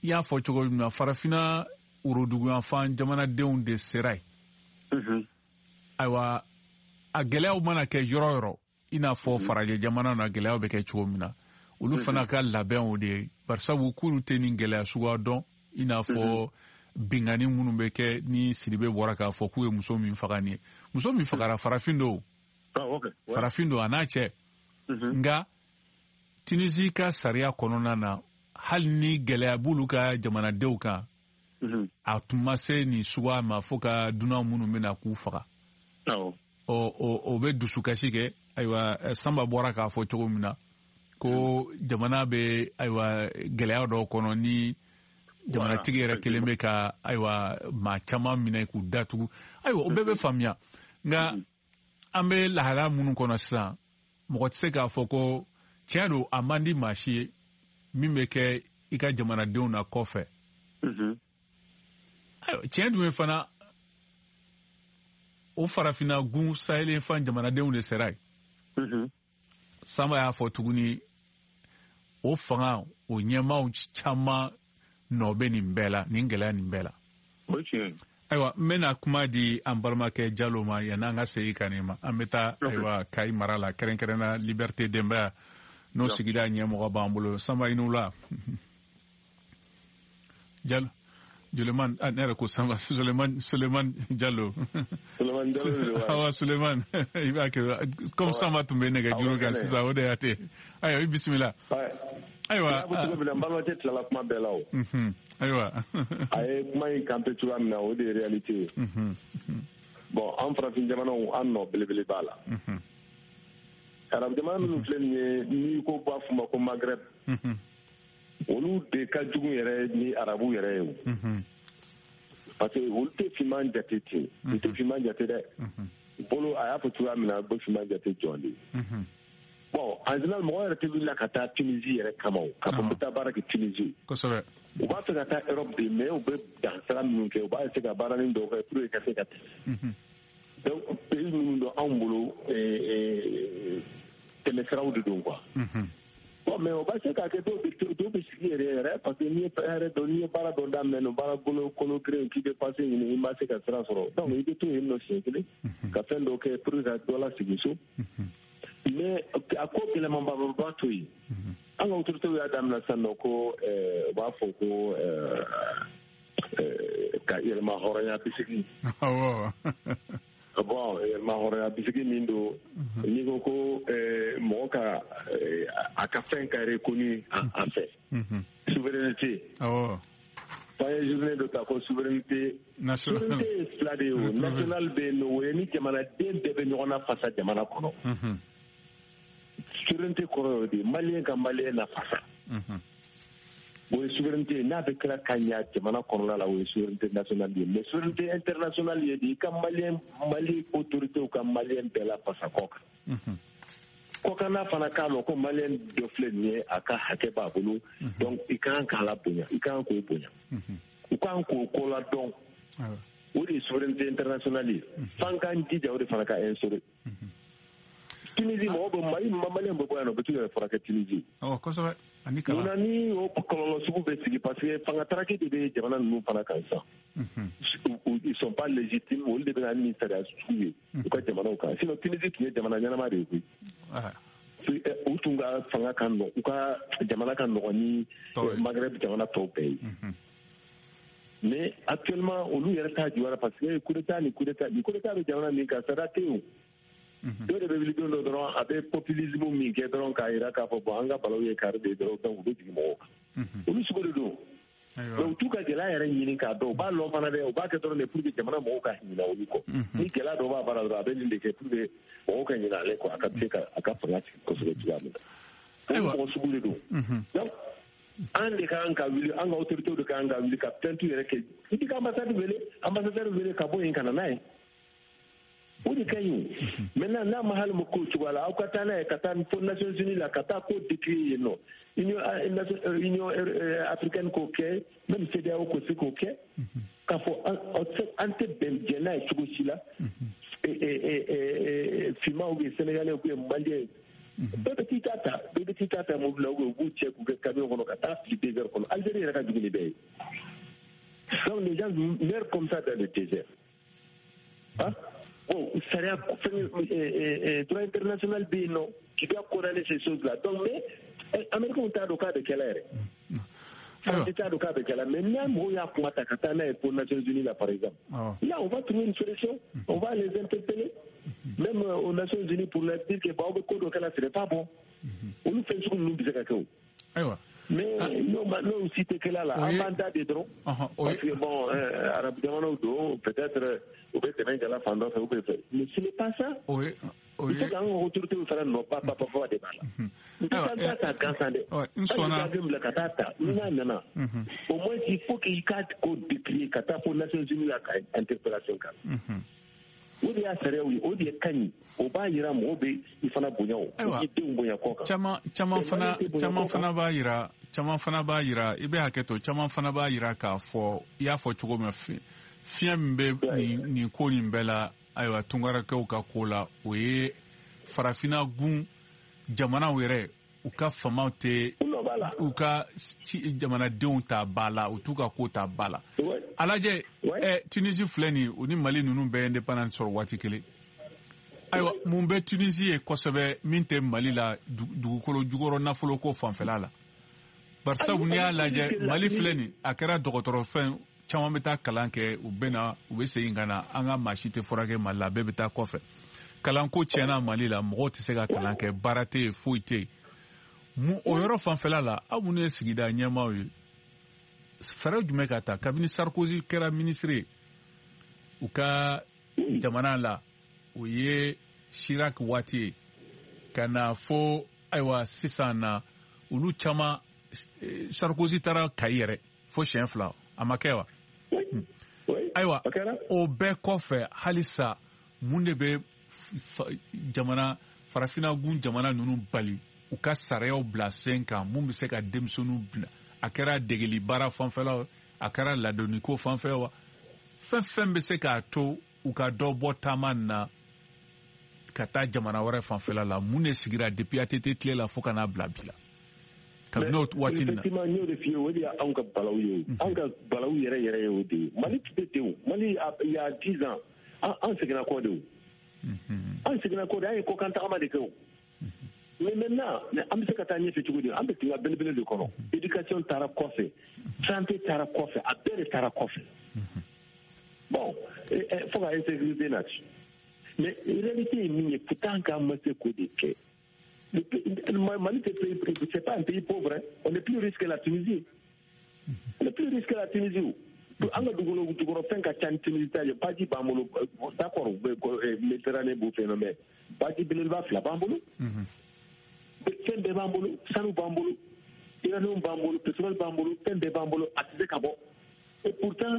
Speaker 5: y'a fɔ cogo min na, farafinna woroduguyanfan jamanadenw de sera yen. Ayiwa, a gɛlɛyaw mana kɛ yɔrɔ yɔrɔ, i n'a fɔ farajɛ jamana na gɛlɛyaw bɛ kɛ cogo min na, olu fana ka labɛn o de ye, barisabu k'olu tɛ nin gɛlɛya suguya dɔn, i n'a fɔ binkanni minnu bɛ kɛ ni Sidibe bɔra k'a fɔ k'u ye muso min faga nin ye. Muso min fagara, farafin don, farafin don, a n'a cɛ. Nka Tunisie ka sariya kɔnɔna na, hali ni gɛlɛya b'olu ka jamanadenw kan, a tun ma se nin suguya ma fo ka dunan minnu bɛna k'u faga. O bɛ dusukasi kɛ. Ayiwa, Sanba bɔra k'a fɔ cogo min na ko jamana bɛ, ayiwa, gɛlɛya dɔw kɔnɔ, ni jamanatigi yɛrɛ kelen bɛ ka, ayiwa, maa caman minɛ k'u datugu. Ayiwa, o bɛɛ bɛ faamuya. Nka an bɛ lahalaya minnu kɔnɔ sisan, mɔgɔ tɛ se k'a fɔ ko tiɲɛ don, a man di maa si ye min bɛ kɛ i ka jamanadenw na kɔfɛ. Ayiwa, tiɲɛ dun ye fana, o farafinna gun sahelen fan jamanadenw de sera yen. Sanba y'a fɔ tuguni, o fanga o ɲɛmaaw caman nɔ bɛ nin bɛɛ la, nin gɛlɛya nin bɛɛ la. Ayiwa, n bɛna kuma di an balimakɛ Jalo ma yanni an ka segin ka nin ma. An bɛ taa ayiwa Kayi mara la, kɛrɛnkɛrɛnna Liberté Denbaya n'o sigida ɲɛmɔgɔ b'an bolo. Sanba, i ni wula. Jalo Suleiman, ne yɛrɛ ko Sanba, Suleiman Jalo.
Speaker 8: Suleiman Jalo.
Speaker 5: Awa Suleiman, i b'a kɛ comme Sanba tun bɛ nɛgɛjuru kan sisan, o de y'a te. Ayiwa, i bisimila.
Speaker 8: Ayiwa, n y'a fɔ cogo min na, n balimakɛ tilala kuma bɛɛ la o.
Speaker 5: Ayiwa.
Speaker 8: A ye kuma in kanpe cogoya min na, o de ye réalité ye. Bon, an farafin jamanaw, an nɔ belebele b'a la. Arabu jamana minnu filɛ nin ye, n'i ko b'a f'u ma ko Maghreb, olu de ka jugu yɛrɛ ni arabu yɛrɛ ye o. Parce que olu tɛ finman jate ten, u tɛ finman jate dɛ. Bolo a y'a fɔ cogoya min na, bɛ finman jate jɔn de ye. Bon, en général, mɔgɔ yɛrɛ tɛ wuli ka taa Tunisie yɛrɛ kama o, k'a fɔ n bɛ taa baara kɛ Tunisie.
Speaker 5: Kosɛbɛ.
Speaker 8: U b'a fɛ ka taa Europe de, mais u bɛ dansira minnu kɛ, u b'a essayer ka baaranin dɔw kɛ pour que ka se ka tɛmɛ. Donc pays minnu don anw bolo, tɛmɛsiraw de don quoi. Bon, mais o b'a se k'a kɛ, dɔw bɛ sigi yɛrɛ parce que n'i ye yɛrɛ dɔn, n'i ye baara dɔ daminɛ, no baara kolo girin k'i bɛ passe ɲini, i ma se ka sira sɔrɔ, donc i bɛ to yen nɔ siɲɛ kelen ka fɛn dɔ kɛ pour que ka dɔ lasigi so. Mais a ko gɛlɛmanba to yen. An ka autorités y'a daminɛ sisan nɔ ko u b'a fɔ ko ka yɛlɛma hɔrɔnya bisigi.
Speaker 5: Awɔ.
Speaker 8: Bon, yɛlɛma hɔrɔnya bisigi min don, n'i ko ko mɔgɔ ka a ka fɛn ka reconnu a fɛ. Souveraineté.
Speaker 5: Awɔ.
Speaker 8: F'an ye journée dɔ ta ko souveraineté. Souveraineté ye fila de ye o. National bɛ yen nɔ, o ye ni jamanaden bɛɛ bɛ ɲɔgɔn na fasa jamana kɔnɔ. Souveraineté kɔrɔ y'o de ye, malien ka malien nafasa. O ye souveraineté, n'a bɛ kɛra ka ɲa jamana kɔnɔna la, o ye souveraineté nationale ye. Mais souveraineté internationale ye de i ka malien, Mali autorité ka malien bɛɛ la fasa kɔ kan. Kɔkanna fana k'a lɔn ko malien dɔ filɛ nin ye, a ka hakɛ b'a bolo, donc i kan k'a la bonya, i kan k'o bonya, u kan k'o ko la dɔn. O de ye souveraineté internationale ye. F'an k'an jija o de fana ka instaurer. Tunisie mɔgɔ bɛ Mali, malien bɛ bɔ yan nɔ, u bɛ t'u yɛrɛ furakɛ Tunisie.
Speaker 5: Awɔ, kosɛbɛ. Ani kalan.
Speaker 8: Munna ni o kɔlɔlɔ sugu bɛ sigi, parce que fanga taraki de bɛ jamana ninnu fana kan sisan. Ils sont pas légitimes, olu de bɛ na ni sariya sugu ye u ka jamanaw kan. Sinon Tunisie tun ye jamana ɲɛnama de ye koyi. U tun ka fanga ka nɔgɔn, u ka jamana ka nɔgɔn ni Maghreb jamana tɔw bɛɛ ye. Mais actuellement olu yɛrɛ t'a jɔyɔrɔ, parce que coup d'état ni coup d'état ni coup d'état bɛ jamana min kan, sariya tɛ yen. Dɔw de bɛ wuli don dɔ dɔrɔn, a bɛ populisme min kɛ dɔrɔn k'a jira k'a fɔ bon, an ka balaw ye kari de ye dɔrɔn, donc u bɛ jigin mɔgɔw kan. Olu sugu de don. Donc u t'u ka gɛlɛya yɛrɛ ɲini k'a dɔn, u b'a lɔn fana dɛ, u b'a kɛ dɔrɔn de pour que jamana mɔgɔw ka ɲinɛ olu kɔ. Ni gɛlɛya dɔ b'a baara dɔrɔn, a bɛ nin de kɛ pour que mɔgɔw ka ɲinɛ ale kɔ, a ka se ka a ka fanga sigi kosɛbɛ cogoya min na. Olu mɔgɔ sugu de don. Donc an de kan ka wuli, an ka autorités de kan ka wuli ka plainte yɛrɛ kɛ. I b'i ka ambassade wele, ambassadeur wele ka bɔ yen ka na n'a ye. O de ka ɲi o. Maintenant n'a ma hali ma k'o cogoya la, aw ka taa n'a ye ka taa fo Nations Unies la, ka taa ko décrier yen nɔ. Union africaine k'o kɛ, même CEDEAO k'o se k'o kɛ, k'a fɔ an tɛ bɛn jɛn n'a ye cogo si la. Finman ou bien sénégalais ou bien malien, bɛɛ bɛ t'i ta ta, bɛɛ bɛ t'i ta ta mobili la, ou bien u b'u cɛ k'u kɛ camion kɔnɔ ka taa fili désert kɔnɔ. Algérie yɛrɛ ka jugu ni bɛɛ ye. Donc les gens meurent comme ça dans le désert. Hein? Bon, sariya droit international bɛ yen nɔ qui doit condamner ces choses-là. Donc mais Américains t'a dɔn k'a bɛ kɛla yɛrɛ. Faransi t'a dɔn k'a bɛ kɛla, mais n'a mɔgɔw y'a kuma ta ka taa n'a ye pour Nations Unies là par exemple. Là on va trouver une solution, on va les interpeller même aux Nations Unies pour leur dire que bah aw bɛ ko dɔ kɛla, ce n'est pas bon. Olu fɛn sugu ninnu bɛ se ka kɛ o.
Speaker 5: Ayiwa.
Speaker 8: Mais n'o si tɛ kɛla la, an b'an da de dɔrɔn. Parce que bon, arabu jamanaw don, peut-être u bɛ tɛmɛ jala fan dɔ fɛ ou bien fɛ. Mais ce n'est pas ça. Il faut qu'an ka autorités fana nɔ ba ba ba de b'a la. N tɛ taa ta ta gansan dɛ.
Speaker 5: N sɔnna.
Speaker 8: Hali bila ka taa ta, n'a nana. Au moins il faut qu'il ka ko décrier ka taa fo Nations Unies la ka interpellation kan. O de y'a sariyaw ye, o de ka ɲi, o b'a yira mɔgɔw bɛ i fana bonya o, i denw bonya kɔ kan.
Speaker 5: Caman fana b'a yira, caman fana b'a yira, i bɛ hakɛ to, caman fana b'a yira k'a fɔ i y'a fɔ cogo min, fiɲɛ min bɛ nin ko nin bɛɛ la, ayiwa tunkarakɛw ka ko la, o ye farafinna gun jamanaw yɛrɛ, u ka faamaw tɛ u ka jamanadenw ta ba la, u t'u ka ko ta ba la. A lajɛ Tunisie filɛ nin ye, u ni Mali ninnu bɛɛ indépendance sɔrɔ waati kelen. Ayiwa, mun bɛ Tunisie ye kosɛbɛ min tɛ Mali la dugukolo jukɔrɔ nafolo ko fanfɛla la? Bari sabu n'i y'a lajɛ, Mali filɛ nin, a kɛra dɔgɔtɔrɔ fɛn caman bɛ taa kalan kɛ, u bɛ na, u bɛ segin ka na, an ka maa si tɛ furakɛ Mali la, bɛɛ bɛ taa kɔfɛ. Kalanko tiɲɛna Mali la, mɔgɔw tɛ se ka kalan kɛ, baara tɛ yen, foyi tɛ yen. Mun o yɔrɔ fanfɛla la, aw minnu ye sigida ɲɛmaaw ye, fɛɛrɛ jumɛn ka ta kabini Sarkozy kɛra ministre ye u ka jamana la, o ye Chirac waati ye, ka na fo ayiwa sisan na, olu caman, Sarkozy taara Kayi yɛrɛ fo siɲɛ 2, a ma kɛ wa? Ayiwa, o bɛɛ kɔfɛ halisa mun de bɛ jamana farafinna gun jamana ninnu bali u ka sariyaw bila sen kan mun bɛ se ka denmisɛnninw bila, a kɛra degeli baara fanfɛla, a kɛra ladonniko fanfɛ wa, fɛn fɛn bɛ se k'a to u ka dɔ bɔ taama na ka taa jamana wɛrɛ fanfɛla la? Mun de sigira depuis ATT tile la fo ka n'a bila bi la? Kabini o waati nin na.
Speaker 8: Effectivement, n y'o de f'i ye, o de y'anw ka balawu ye, anw ka balawu yɛrɛ yɛrɛ ye o de ye. Mali tun tɛ ten o, Mali il y a 10 ans, an seginna kɔ de o. An seginna kɔ de, an ye kɔkan tagama de kɛ o. Mais maintenant, an bɛ se ka taa ɲɛfɛ cogo di? An bɛ dingɛ belebele de kɔnɔ. Éducation taara kɔfɛ, santé taara kɔfɛ, a bɛɛ de taara kɔfɛ. Bon, fo ka insécurité nati. Mais réalité ye min ye, pourtant k'an ma se k'o de kɛ. Mali, c'est pas un pays pauvre, hein. On est plus riche que la Tunisie. On est plus riche que la Tunisie. An ka dugukolo jukɔrɔ fɛn ka ca ni Tunisie ta ye, baji b'an bolo, d'accord, Méditerranée b'o fɛ yen, mais baji belebeleba 2 b'an bolo. Fɛn bɛɛ b'an bolo, sanu b'an bolo, uranium b'an bolo, pétrole b'an bolo, fɛn bɛɛ b'an bolo, a tɛ se ka bɔ. Et pourtant,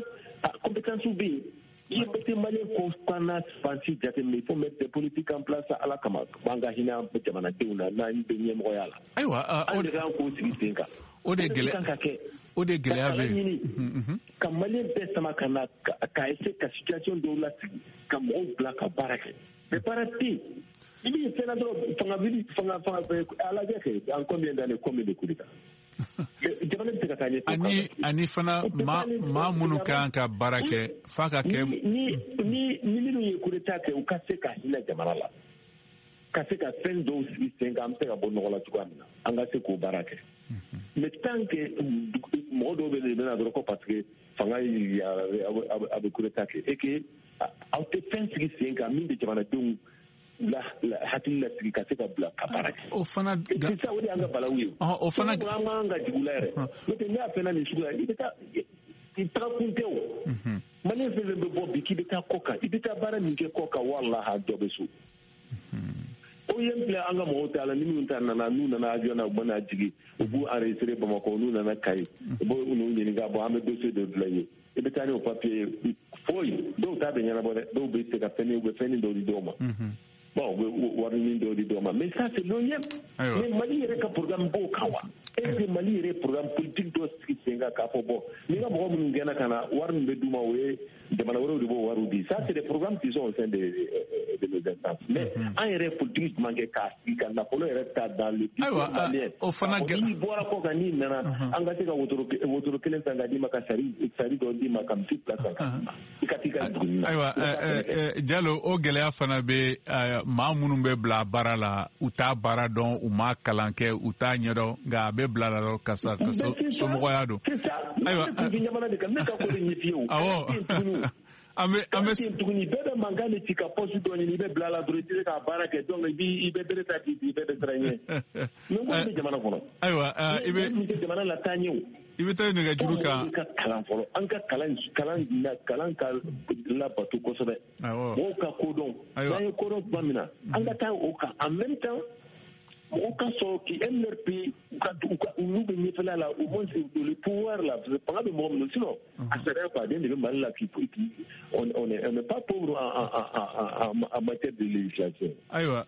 Speaker 8: compétence bɛ yen. I bɛ malien ko kana fansi jateminɛ, il faut mettre des politiques en place. Ala kama, b'an ka hinɛ jamanadenw na n'an bɛ ɲɛmɔgɔya la.
Speaker 5: Ayiwa,
Speaker 8: an de kan k'o sigi sen kan.
Speaker 5: O de gɛlɛya
Speaker 8: kan ka kɛ.
Speaker 5: O de gɛlɛya bɛ yen.
Speaker 8: Ka malien bɛɛ sama ka na ka essayer ka situation dɔw lasigi, ka mɔgɔw bila ka baara kɛ. Mais baara tɛ yen. I bɛ fɛn na dɔrɔn, fanga wuli, fanga fanga a lajɛ kɛ en combien d'années, combien de coups d'état? Jamana bɛ se ka taa ɲɛfɛ.
Speaker 5: Ani fana maa minnu kan ka baara kɛ f'a ka kɛ.
Speaker 8: Ni minnu ye coup d'état kɛ, u ka se ka hinɛ jamana la, ka se ka fɛn dɔw sigi sen kan, an bɛ se ka bɔ nɔgɔ la cogoya min na, an ka se k'o baara kɛ. Mais tant que mɔgɔ dɔw bɛ na dɔrɔn ko parce que fanga a bɛ coup d'état kɛ, et que aw tɛ fɛn sigi sen kan min bɛ jamanadenw la hakili lasigi ka se ka bila ka baara kɛ.
Speaker 5: O fana.
Speaker 8: C'est ça, o de y'an ka balawu ye.
Speaker 5: O fana.
Speaker 8: An man ka jigin u la yɛrɛ. N'o tɛ, ne y'a fɛn na nin sugu la, i bɛ taa i taga kun tɛ o. Malien fɛn fɛn bɛ bɔ bi k'i bɛ taa kɔ kan, i bɛ taa baara min kɛ kɔ kan, walahi dɔ bɛ so. O ye filɛ, an ka mɔgɔw t'a la, ni minnu ta nana, n'u nana avion na, u bɛna jigin, u b'u enregistrer Bamakɔ, n'u nana Kayi, u b'u ɲininka, bon, an bɛ dossier dɔ dilan i ye. I bɛ taa ni o papier ye, foyi dɔw t'a bɛ ɲɛnabɔ dɛ, dɔw bɛ se ka fɛn, u bɛ fɛn dɔw di dɔw ma. Bon, u bɛ warinin dɔw di dɔw ma, mais ça c'est l'OIM. Mais Mali yɛrɛ ka programme b'o kan wa? Est ce que Mali yɛrɛ ye programme politique dɔ sigi sen kan k'a fɔ, bon, ni ka mɔgɔ minnu gɛnna ka na, wari min bɛ d'u ma, o ye jamana wɛrɛw de b'o wariw di? Ça, c'est des programmes qui sont au sein de nos instances, mais an yɛrɛ ye politique jumɛn kɛ k'a sigi ka nafolo yɛrɛ ta dans le budget malien?
Speaker 5: O fana.
Speaker 8: N'i bɔra kɔ kan, n'i nana, an ka se ka wotoro kelen san ka d'i ma, ka sari dɔ d'i ma, ka misi 2 san ka d'i ma, i ka t'i ka dugu na.
Speaker 5: Ayiwa, Jalo, o gɛlɛya fana bɛ maa minnu bɛ bila baara la, u t'a baara dɔn, u m'a kalan kɛ, u t'a ɲɛdɔn, nka a bɛ bila la dɔrɔn karisa ka somɔgɔya don.
Speaker 8: Ayiwa, jamana de kan, ne ka ko de ɲɛf'i ye o.
Speaker 5: Awɔ. An bɛ an bɛ
Speaker 8: tuguni, bɛɛ bɛ mankan de ci ka poste dɔ ɲini, i bɛ bila la dɔrɔn, i tɛ se k'a baara kɛ, donc i bɛ bere ta k'i i bɛɛ bɛ siran ɲɛ. Mais ko bɛ jamana kɔnɔ.
Speaker 5: Ayiwa, i bɛ
Speaker 8: min tɛ jamana la taa ɲɛ o.
Speaker 5: I bɛ taa nɛgɛjuru kan.
Speaker 8: An ka kalan fɔlɔ, an ka kalan ka labato kosɛbɛ. Mɔgɔw ka kodɔn. N'an ye kodɔn tuma min na, an ka taa o kan en même temps. Mɔgɔw ka sɔrɔ qui aiment leur pays, u ka olu bɛ ɲɛfɛla la, au moins le pouvoir là, fanga bɛ mɔgɔ minnu, sinon a sariya baden de bɛ Mali la, qui on n'est pas pauvre en matière de législation.
Speaker 5: Ayiwa,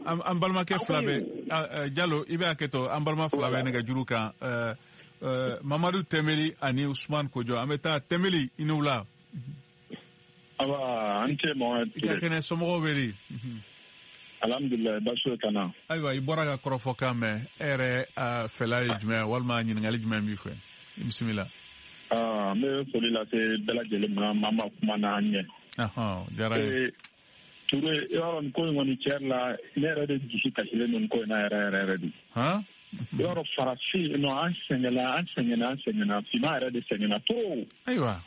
Speaker 5: an balimakɛ fila bɛ, Jalo, i bɛ hakɛ to, an balima fila bɛ nɛgɛjuru kan, Mamadu Tɛmeli ani Usman Kojo. An bɛ taa Tɛmeli, i ni wula.
Speaker 9: Awa, an cɛ Mohamed.
Speaker 5: I ka kɛnɛ, somɔgɔw bɛ di?
Speaker 9: Alhamdulilayi, baasi foyi t'an na.
Speaker 5: Ayiwa, i bɔra ka kɔrɔfɔkan mɛn, e yɛrɛ fɛla ye jumɛn, walima ɲininkali jumɛn b'i fɛ? Bisimila.
Speaker 9: N bɛ foli lase bɛɛ lajɛlen ma, maa ma kuma n'an ɲɛ.
Speaker 5: Diyara n ye.
Speaker 9: Ture, i b'a dɔn nin ko in kɔni tiɲɛ yɛrɛ la, ne yɛrɛ de dusu kasilen don nin ko in na yɛrɛ yɛrɛ yɛrɛ de. I b'a dɔn farafin non, an sɛgɛnna, an sɛgɛnna, an sɛgɛnna, finman yɛrɛ de sɛgɛnna trop.
Speaker 5: Ayiwa.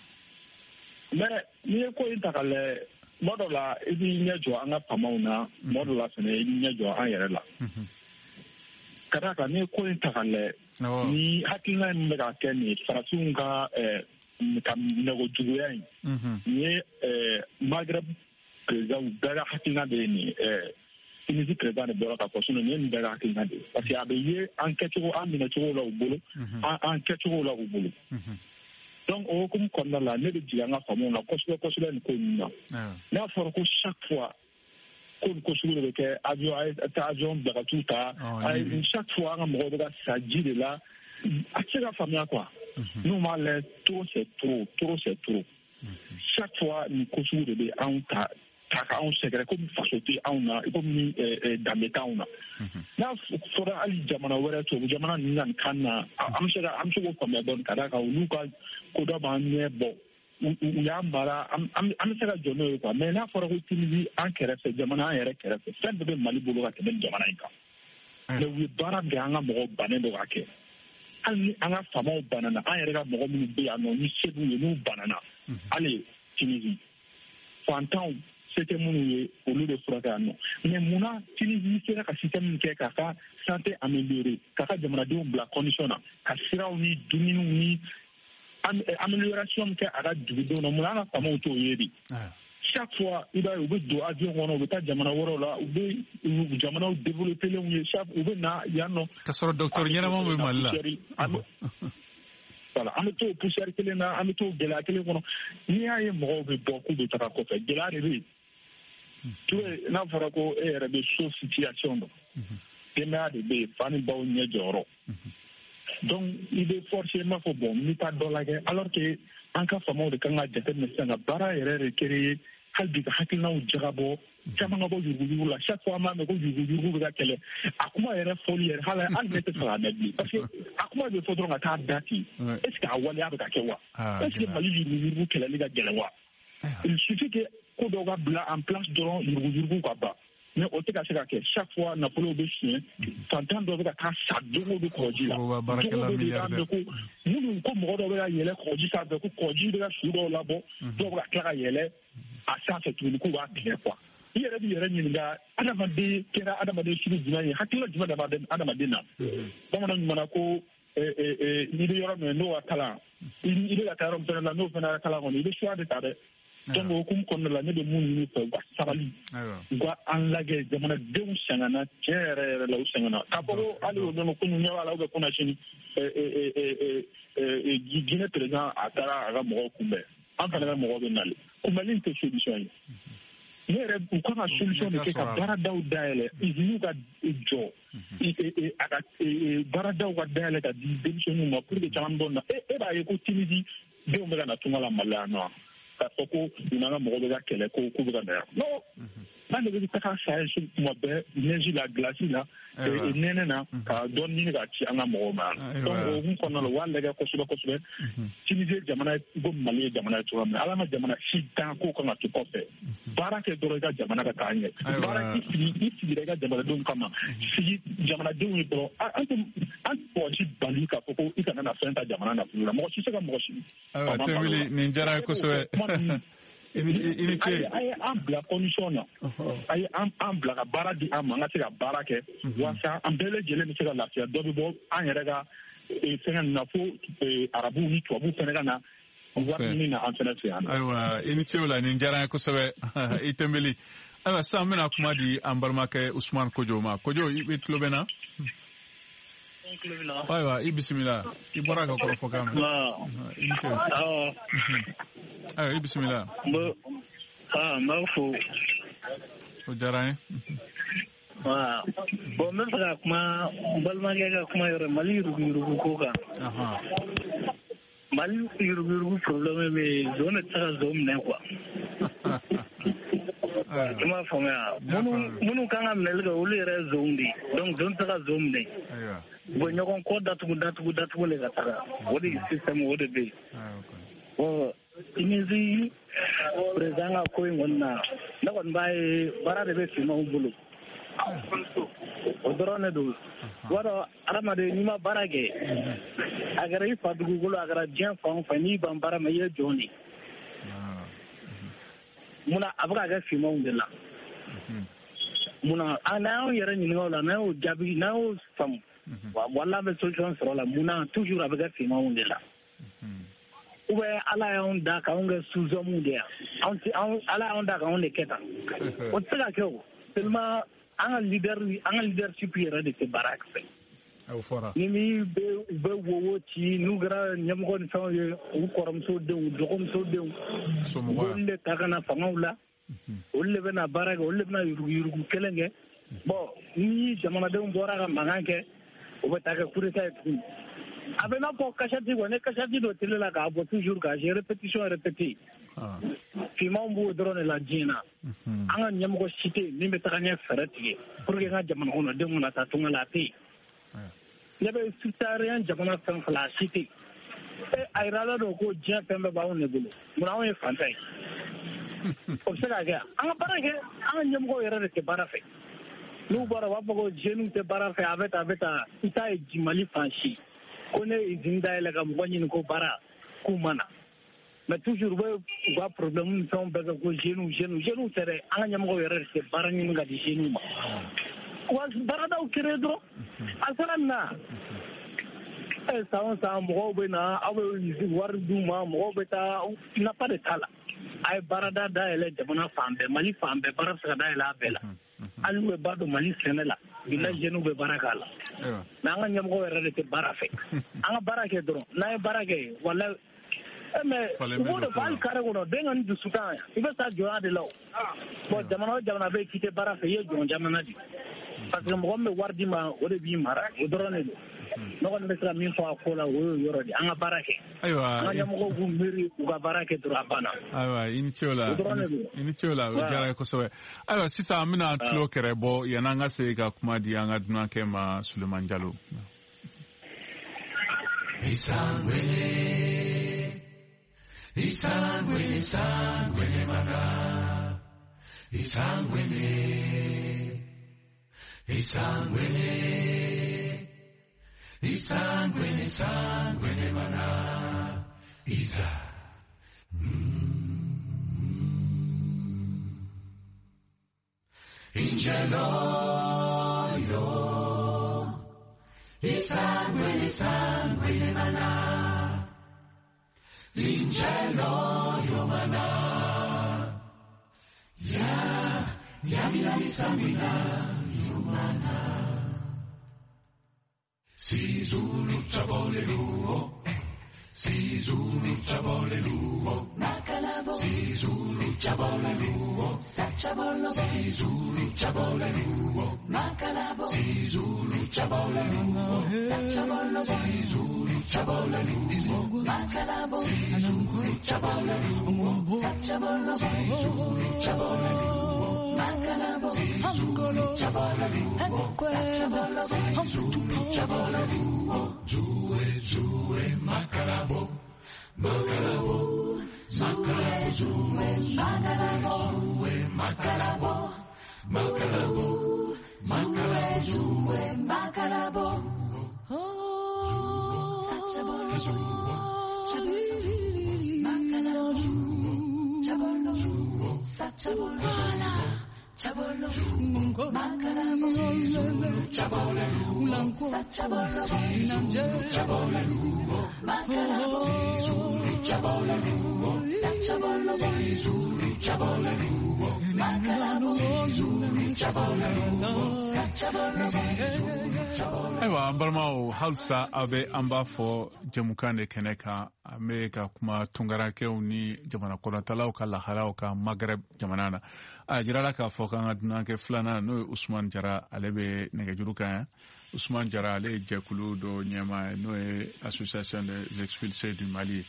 Speaker 9: Mais n'i ye ko in ta k'a lajɛ, tuma dɔ la i b'i ɲɛ jɔ an ka faamaw na, tuma dɔ la fɛnɛ i b'i ɲɛ jɔ an yɛrɛ la. Ka d'a kan n'i ye ko in ta k'a lajɛ, ni hakilina min bɛ ka kɛ nin ye, farafinw ka minɛko juguya in, nin ye Maghreb président bɛɛ ka hakilina de ye nin ye. Tunisie président de bɔra ka fɔ, sinon nin ye nin bɛɛ ka hakilina de ye, parce que a bɛ ye an kɛcogo, an minɛcogo la u bolo, an kɛcogo la u bolo. Donc o hukumu kɔnɔna la, ne bɛ jigin an ka faamaw na kosɛbɛ kosɛbɛ nin ko ninnu na. N'a fɔra ko chaque fois ko nin ko sugu de bɛ kɛ, avion a ye taa avion bila ka t'u ta, chaque fois an ka mɔgɔw bɛ ka sa ji de la, a tɛ se ka faamuya quoi. N'u m'a lajɛ, trop c'est trop, trop c'est trop. Chaque fois nin ko sugu de bɛ anw ta ka anw sɛgɛrɛ, komi faso tɛ anw na, komi danbe t'anw na. N'a fɔra hali jamana wɛrɛ, tubabu jamana ninnu ka nin kan na, an bɛ se k'o faamuya dɔɔnin, ka d'a kan olu ka kodɔn b'an ɲɛ bɔ, u y'an mara, an bɛ se ka jɔ n'o ye quoi. Mais n'a fɔra ko Tunisie an kɛrɛfɛ jamana, an yɛrɛ kɛrɛfɛ, fɛn bɛɛ bɛ Mali bolo ka tɛmɛ nin jamana in kan. Mais u ye baara bɛɛ, an ka mɔgɔw bannen don k'a kɛ. Hali ni an ka faamaw banana, an yɛrɛ ka mɔgɔ minnu bɛ yan nɔ ni se b'u ye, n'u banana, hali Tunisie fantanw se tɛ minnu ye, olu de furakɛ yan nɔ. Mais munna Tunisie sera ka système min kɛ k'a ka santé améliorer, k'a ka jamanadenw bila condition na, ka siraw ni dumuniw ni amélioration min kɛ a ka dugudenw na, munna an ka faamaw t'o ye de? Chaque fois i b'a ye u bɛ don avion kɔnɔ, u bɛ taa jamana wɛrɛw la, u bɛ jamanaw développelenw ye, chaque u bɛ na yan nɔ.
Speaker 5: K'a sɔrɔ docteur ɲɛnamaw bɛ Mali la.
Speaker 9: Voilà, an bɛ t'o poussière kelen na, an bɛ t'o gɛlɛya kelen kɔnɔ. N'i y'a ye mɔgɔw bɛ bɔ k'u bɛ taga kɔfɛ, gɛlɛya de bɛ yen. Ture, n'a fɔra ko e yɛrɛ bɛ so situation dɔn, denbaya de bɛ yen, fa ni baw ɲɛ jɔyɔrɔ. Donc i bɛ forcer, n b'a fɔ bon n bɛ taa dɔ lajɛ, alors que an ka faamaw de kan ka jateminɛ sisan ka baara yɛrɛ de créer, hali bi ka hakilinaw jagabɔ, caman ka bɔ yuruguyurugu la. Chaque fois an b'a mɛn ko yuruguyurugu bɛ ka kɛlɛ, a kuma yɛrɛ fɔli yɛrɛ, hali ne tɛ fɛ k'a mɛn bilen, parce que a kuma bɛ fɔ dɔrɔn ka taa da ten. Est ce que a waleya bɛ ka kɛ wa? Est ce que Mali yuruguyurugu kɛlɛli ka gɛlɛn wa? Il suffit que ko dɔw ka bila en place dɔrɔn, yuruguyurugu ka ban. Mais o tɛ ka se ka kɛ. Chaque fois nafolow bɛ suɲɛ, fantan dɔ bɛ ka taa sa don o don kɔgɔji la. Don o don de b'a mɛn ko minnu ko mɔgɔ dɔw bɛ ka yɛlɛ kɔgɔji sanfɛ, ko kɔgɔji bɛ ka su dɔw labɔ, dɔw bɛ ka tila ka yɛlɛ a sanfɛ tuguni k'u b'a tigɛ quoi. I yɛrɛ b'i yɛrɛ ɲininka, adamaden kɛra adamaden sugu jumɛn ye, hakilina jumɛn de b'a adamaden na? Bamananw ɲumanna ko n'i bɛ yɔrɔ min n'o ka kalan, i bɛ ka taa yɔrɔ min fana la n'o fana ka kalan kɔni, i bɛ choix de ta dɛ. Donc o hukumu kɔnɔna la, ne bɛ mun ɲini fɛ, u ka sabali, u ka an lajɛ. Jamanadenw sɛgɛnna tiɲɛ yɛrɛ yɛrɛ la, u sɛgɛnna. K'a fɔ ko hali o don kunun ɲɛ b'a la, ou bien kunna sini, Guinée président a taara a ka mɔgɔw kunbɛn, an fana ka mɔgɔw bɛ nali kunbɛnli tɛ solution ye. Ne yɛrɛ u kan ka solution de kɛ ka baaradaw dayɛlɛ, usines ka jɔ, a ka baaradaw ka dayɛlɛ ka di denmisɛnninw ma pour que caman bɔ na. E b'a ye ko Tunisie denw bɛ ka na tunga la Mali la yan nɔ, k'a fɔ ko u n'an ka mɔgɔw bɛ ka kɛlɛ, ko k'u bɛ ka na yan. Non, an de bɛ taga sa ye tuma bɛɛ neige la, glace la, nɛnɛ na, ka dɔɔni ɲini k'a ci an ka mɔgɔw ma. Donc o hukumu kɔnɔna la, u b'a lajɛ kosɛbɛ kosɛbɛ. Tunisie jamana ye ko Mali ye jamana ye cogoya min na, Ala ma jamana si dan k'o kan ka to kɔfɛ. Baara kɛ dɔrɔn i ka jamana ka taa ɲɛ. Baara i sigira i ka jamanadenw kama, sigi jamanadenw ye dɔrɔn. An tɛ mɔgɔ si bali k'a fɔ ko i kana na fɛn ta jamana nafolo la, mɔgɔ si tɛ se ka mɔgɔ si.
Speaker 5: Ayiwa Tɛnbili, nin diyara n ye kosɛbɛ. I ni ce.
Speaker 9: A ye an bila condition na, a ye an bila ka baara di an ma, an ka se ka baara kɛ walasa an bɛɛ lajɛlen bɛ se ka lafiya. Dɔ bɛ bɔ an yɛrɛ ka fɛngɛ ninnu na fo arabuw ni tubabuw fɛnɛ ka na wari ɲini na an fɛnɛ fɛ yan.
Speaker 5: Ayiwa i ni ce o la, nin diyara n ye kosɛbɛ. I Tɛnbili. Ayiwa sisan an bɛna kuma di an balimakɛ Usumani Kojo ma. Kojo, i tulo bɛ n na? Ayiwa i bisimila, i bɔra ka kɔrɔfɔ kan mɛn. I ni ce. Ayiwa i bisimila.
Speaker 10: N b'aw fo.
Speaker 5: O diyara n ye.
Speaker 10: Bon, n bɛ fɛ ka kuma n balimakɛ ka kuma yɔrɔ Mali yuruguyurugu ko kan. Mali yuruguyurugu problème bɛ yen, zon de tɛ se ka zon minɛ quoi. I m'a faamuya, minnu kan ka minɛli kɛ, olu yɛrɛ ye zonw de ye. Donc zon tɛ se ka zon minɛ. U bɛ ɲɔgɔn kɔ datugu datugu datugu de ka taga. O de système o de bɛ yen. Bon, Tunisie président ka ko in kɔni na, ne kɔni b'a ye baara de bɛ finmanw bolo. O dɔrɔn de don. I b'a dɔn, hadamaden, n'i ma baara kɛ, a kɛra i fa dugukolo, a kɛra diɲɛ fan o fan, n'i ban baara ma, i ye jɔn de ye. Munna a bɛ ka kɛ finmanw de la? Munna n'an y'anw yɛrɛ ɲininka o la, n'an y'o jaabi, n'an y'o faamu, wala an bɛ solution sɔrɔ a la. Munna toujours a bɛ kɛ finmanw de la? Ou bien Ala y'anw da k'anw kɛ sous-hommes de ye? Anw tɛ anw, Ala y'anw da k'anw de kɛ tan? O tɛ se ka kɛ o. Seulement an ka leader, an ka leadership yɛrɛ de tɛ baara fɛ.
Speaker 5: O fɔra.
Speaker 10: Ni min bɛ, u bɛ wowo ci, n'u kɛra ɲɛmɔgɔ ni fɛnw ye, u kɔrɔmuso denw, u dɔgɔmuso denw, u b'olu de ta ka na fangaw la. Olu de bɛna baara kɛ, olu de bɛna yuruguyurugu kelen kɛ. Bon, ni jamanadenw bɔra ka mankan kɛ, o bɛ taa kɛ coup d'état ye tuguni. A bɛ n'a fɔ cassette quoi, ne cassette dɔ télé la k'a bɔ toujours k'a jouer, répétition répétée. Finmanw b'o dɔrɔn de la diɲɛ na. An ka ɲɛmɔgɔ si tɛ yen min bɛ taga ɲɛ fɛɛrɛ tigɛ pour que n ka jamana kɔnɔdenw kana taa tunga la, a tɛ yen. Ne bɛ subsaharien jamana fɛn fila, a si tɛ yen. E, a yiralen don ko diɲɛ fɛn bɛɛ b'anw de bolo. Munna anw ye fantan ye? O bɛ se ka kɛ, an ka baara kɛ, an ka ɲɛmɔgɔw yɛrɛ de tɛ baara fɛ. N'u bɔra, u b'a fɔ ko jeunes tɛ baara fɛ, a bɛ tan, a bɛ tan. I t'a ye Mali fan si ko ne ye usine dayɛlɛ ka mɔgɔ ɲini ko baara k'u ma na. Mais toujours u bɛ u ka problème ni fɛnw bɛɛ kɛ ko jeunes, jeunes, jeunes tɛ dɛ. An ka ɲɛmɔgɔw yɛrɛ de tɛ baara ɲini ka di jeunes ma. Wa baaradaw créer dɔrɔn, a sera nin na. San o san mɔgɔw bɛ na, aw bɛ wari d'u ma, mɔgɔw bɛ taa, nafa de t'a la. A ye baarada dayɛlɛ jamana fan bɛɛ, Mali fan bɛɛ, baara bɛ se ka dayɛlɛ a bɛɛ la. Hali n'u bɛ ba don Mali sɛnɛ la, bi la jeunes bɛ baara k'a la. Mais an ka ɲɛmɔgɔw yɛrɛ de tɛ baara fɛ. An ka baara kɛ dɔrɔn, n'an ye baara kɛ, walayi. Mais u b'o de fɔ hali carré kɔnɔ, den ka ni dusu kan, i bɛ taa jɔnya de la o. Bon, jamana o jamana bɛ yen k'i tɛ baara fɛ, i ye jɔn jamana de. Parce que mɔgɔ min bɛ wari d'i ma, o de b'i mara, o dɔrɔn de don. Ne kɔni bɛ se ka min fɔ a ko la, o y'o yɔrɔ de. An ka baara kɛ.
Speaker 5: Ayiwa.
Speaker 10: An ka ɲɛmɔgɔw k'u miiri u ka baara kɛ dɔrɔn, a banna.
Speaker 5: Ayiwa, i ni ce o la.
Speaker 10: O dɔrɔn de don.
Speaker 5: I ni ce o la, o diyara n ye kosɛbɛ. Ayiwa, sisan an bɛna tulo kɛrɛ bɔ yan'an ka segin ka kuma di an ka dunankɛ ma, Sulemani Jalo.
Speaker 11: Isangwene, isangwene, isangwene mana, isangwene, isangwene, isangwene, isangwene mana, isa. Injelo yo, isangwene, isangwene mana, injelo yo mana, ya, ya mi sangwina yumana. Sizulu chabole luo, Sizulu chabole luo,
Speaker 12: Makalabo,
Speaker 11: Sizulu chabole luo,
Speaker 12: Sachabollo,
Speaker 11: Sizulu chabole luo,
Speaker 12: Makalabo,
Speaker 11: Sizulu chabole luo,
Speaker 12: Sachabollo,
Speaker 11: Sizulu chabole luo,
Speaker 12: Makalabo,
Speaker 11: Sizulu chabole luo,
Speaker 12: Sachabollo,
Speaker 11: Sizulu chabole luo,
Speaker 12: Makalabo,
Speaker 11: Sizulu chabole luo,
Speaker 12: Sachabollo,
Speaker 11: Sizulu chabole luo, Zue zue makalabo, makalabo, makalabo, zue
Speaker 12: makalabo,
Speaker 11: zue makalabo, makalabo, makalabo,
Speaker 12: zue makalabo. Oh, sachabollo, makalabo, chabollo, sachabollo, chabollo, makalabo,
Speaker 11: chabole luo,
Speaker 12: sachabollo,
Speaker 11: chabole luo,
Speaker 12: makalabo,
Speaker 11: chabole luo,
Speaker 12: sachabollo,
Speaker 11: chabole luo,
Speaker 12: makalabo,
Speaker 11: chabole luo,
Speaker 12: sachabollo.
Speaker 5: Ayiwa, an balimaw, halisa a bɛ an b'a fɔ jɛmukan de kɛnɛ kan. An bɛ ka kuma tunkarakɛw ni jamana kɔnɔtalaw ka lahalaw kan Maghreb jamana na. A jirala k'a fɔ k'an ka dunankɛ filanan, n'o ye Usman Jara, ale bɛ nɛgɛjuru kan yan. Usman Jara, ale ye jɛkulu dɔ ɲɛmaa ye, n'o ye Association des expulsés du Mali ye.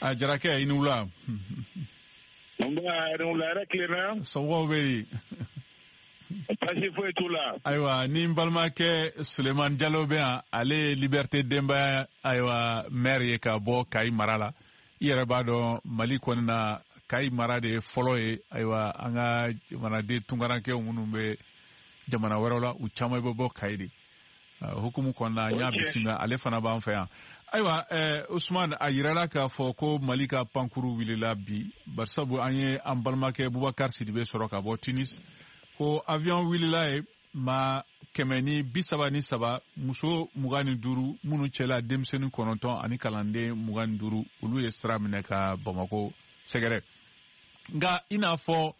Speaker 5: A Jarakɛ, i ni wula.
Speaker 13: Nba, ni wula hɛrɛ tilenna.
Speaker 5: Somɔgɔw bɛ di?
Speaker 13: Baasi foyi t'u la.
Speaker 5: Ayiwa, ni n balimakɛ Sulemani Jalo bɛ yan, ale ye Liberté Denbaya ayiwa maire ye ka bɔ Kayi mara la. I yɛrɛ b'a dɔn Mali kɔni na, Kayi mara de ye fɔlɔ ye. Ayiwa, an ka jamanaden tunkarankew minnu bɛ jamana wɛrɛw la, u caman bɛ bɔ Kayi de. Hukumu kɔnɔna, n y'a bisimila, ale fana b'an fɛ yan. Ayiwa, Usman, a yirala k'a fɔ ko Mali ka pankuru wulila bi, barisabu an ye an balimakɛ Bubakar Sidibe sɔrɔ ka bɔ Tunis, ko avion wulila ye maa 133, muso 25, minnu cɛla denmisɛnnin 9 ani kalanden 25, olu ye sira minɛ ka Bamako sɛgɛrɛ. Nka i n'a fɔ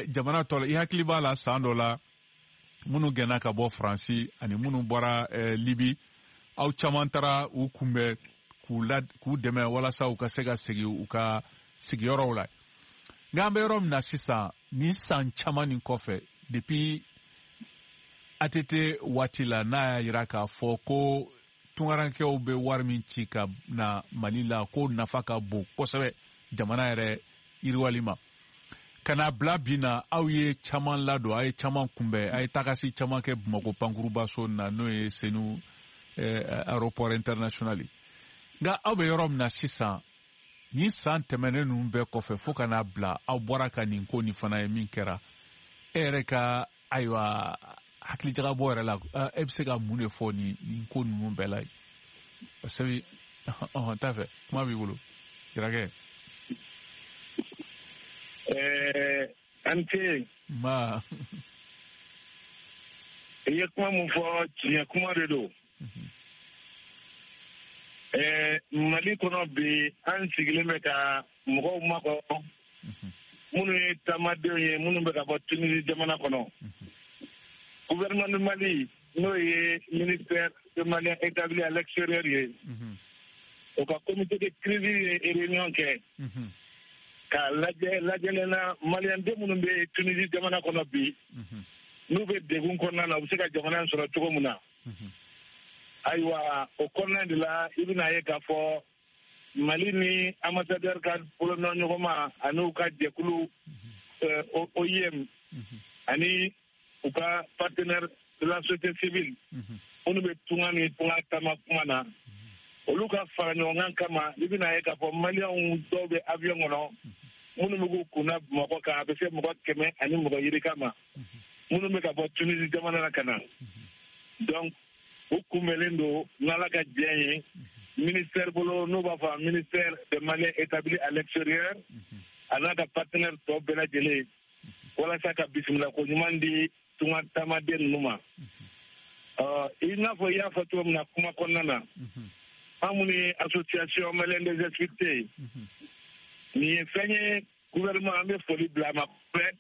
Speaker 5: jamana tɔ la, i hakili b'a la san dɔ la, minnu gɛnna ka bɔ Faransi ani minnu bɔra Libi, aw caman taara u kunbɛn k'u dɛmɛ walasa u ka se ka segin u ka sigiyɔrɔw la. Nka an bɛ yɔrɔ min na sisan, nin san caman nin kɔfɛ, depuis ATT waati la, n'a y'a yira k'a fɔ ko tunkarankɛw bɛ wari min ci ka na Mali la, ko nafa ka bon kosɛbɛ jamana yɛrɛ yiriwali ma, ka n'a bila bi na, aw ye caman ladon, aw ye caman kunbɛn, aw ye takasi caman kɛ Bamakɔ pankurubaso na, n'o ye Senu aéroport international ye. Nka aw bɛ yɔrɔ min na sisan, nin san tɛmɛnen ninnu bɛɛ kɔfɛ, fo ka n'a bila aw bɔra ka nin ko nin fana ye min kɛra, e yɛrɛ ka ayiwa hakilijagabɔ yɛrɛ la, e bɛ se ka mun de fɔ nin ko ninnu bɛɛ la? Parce que ɔhɔn t'a fɛ, kuma b'i bolo, Jarakɛ.
Speaker 13: An ce.
Speaker 5: Nba.
Speaker 13: I ye kuma mun fɔ, tiɲɛ kuma de don. Mali kɔnɔ bi, an sigilen bɛ ka mɔgɔw makɔnɔ minnu ye taamadenw ye, minnu bɛ ka bɔ Tunisie jamana kɔnɔ. Gouvernement du Mali, n'o ye ministère de Maliens établis à l'extérieur ye, o ka comité de crise ye réunion kɛ k'a lajɛ lajɛlen na maliyɛnden minnu bɛ Tunisie jamana kɔnɔ bi, n'u bɛ degun kɔnɔna na, u bɛ se ka jamana in sɔrɔ cogo min na. Ayiwa, o kɔnɔna de la, i bɛna ye k'a fɔ Mali ni ambassadeur ka bolonɔ ɲɔgɔnma ani u ka jɛkulu OIM ani u ka partenaire de la société civile minnu bɛ tunga ni tunga taama kuma na, olu ka fara ɲɔgɔn kan kama, i bɛna ye k'a fɔ maliyɛnw dɔw bɛ avion kɔnɔ minnu bɛ k'u kunna Bamakɔ kan, a bɛ se mɔgɔ 100 ani mɔgɔ yirika ma, minnu bɛ ka bɔ Tunisie jamana na ka na. Donc u kunbɛnlen don n'Ala ka diɲɛ ye ministère bolo, n'u b'a fɔ ministère des Maliens établis à l'extérieur, a n'a ka partenaire tɔ bɛɛ lajɛlen, walasa ka bisimila ko ɲuman di tunga taamaden ninnu ma. I n'a fɔ i y'a fɔ cogo min na kuma kɔnɔna na, an minnu ye association malienne des expulsés, nin ye fɛn ye, gouvernement, an bɛ foli bila a ma kosɛbɛ,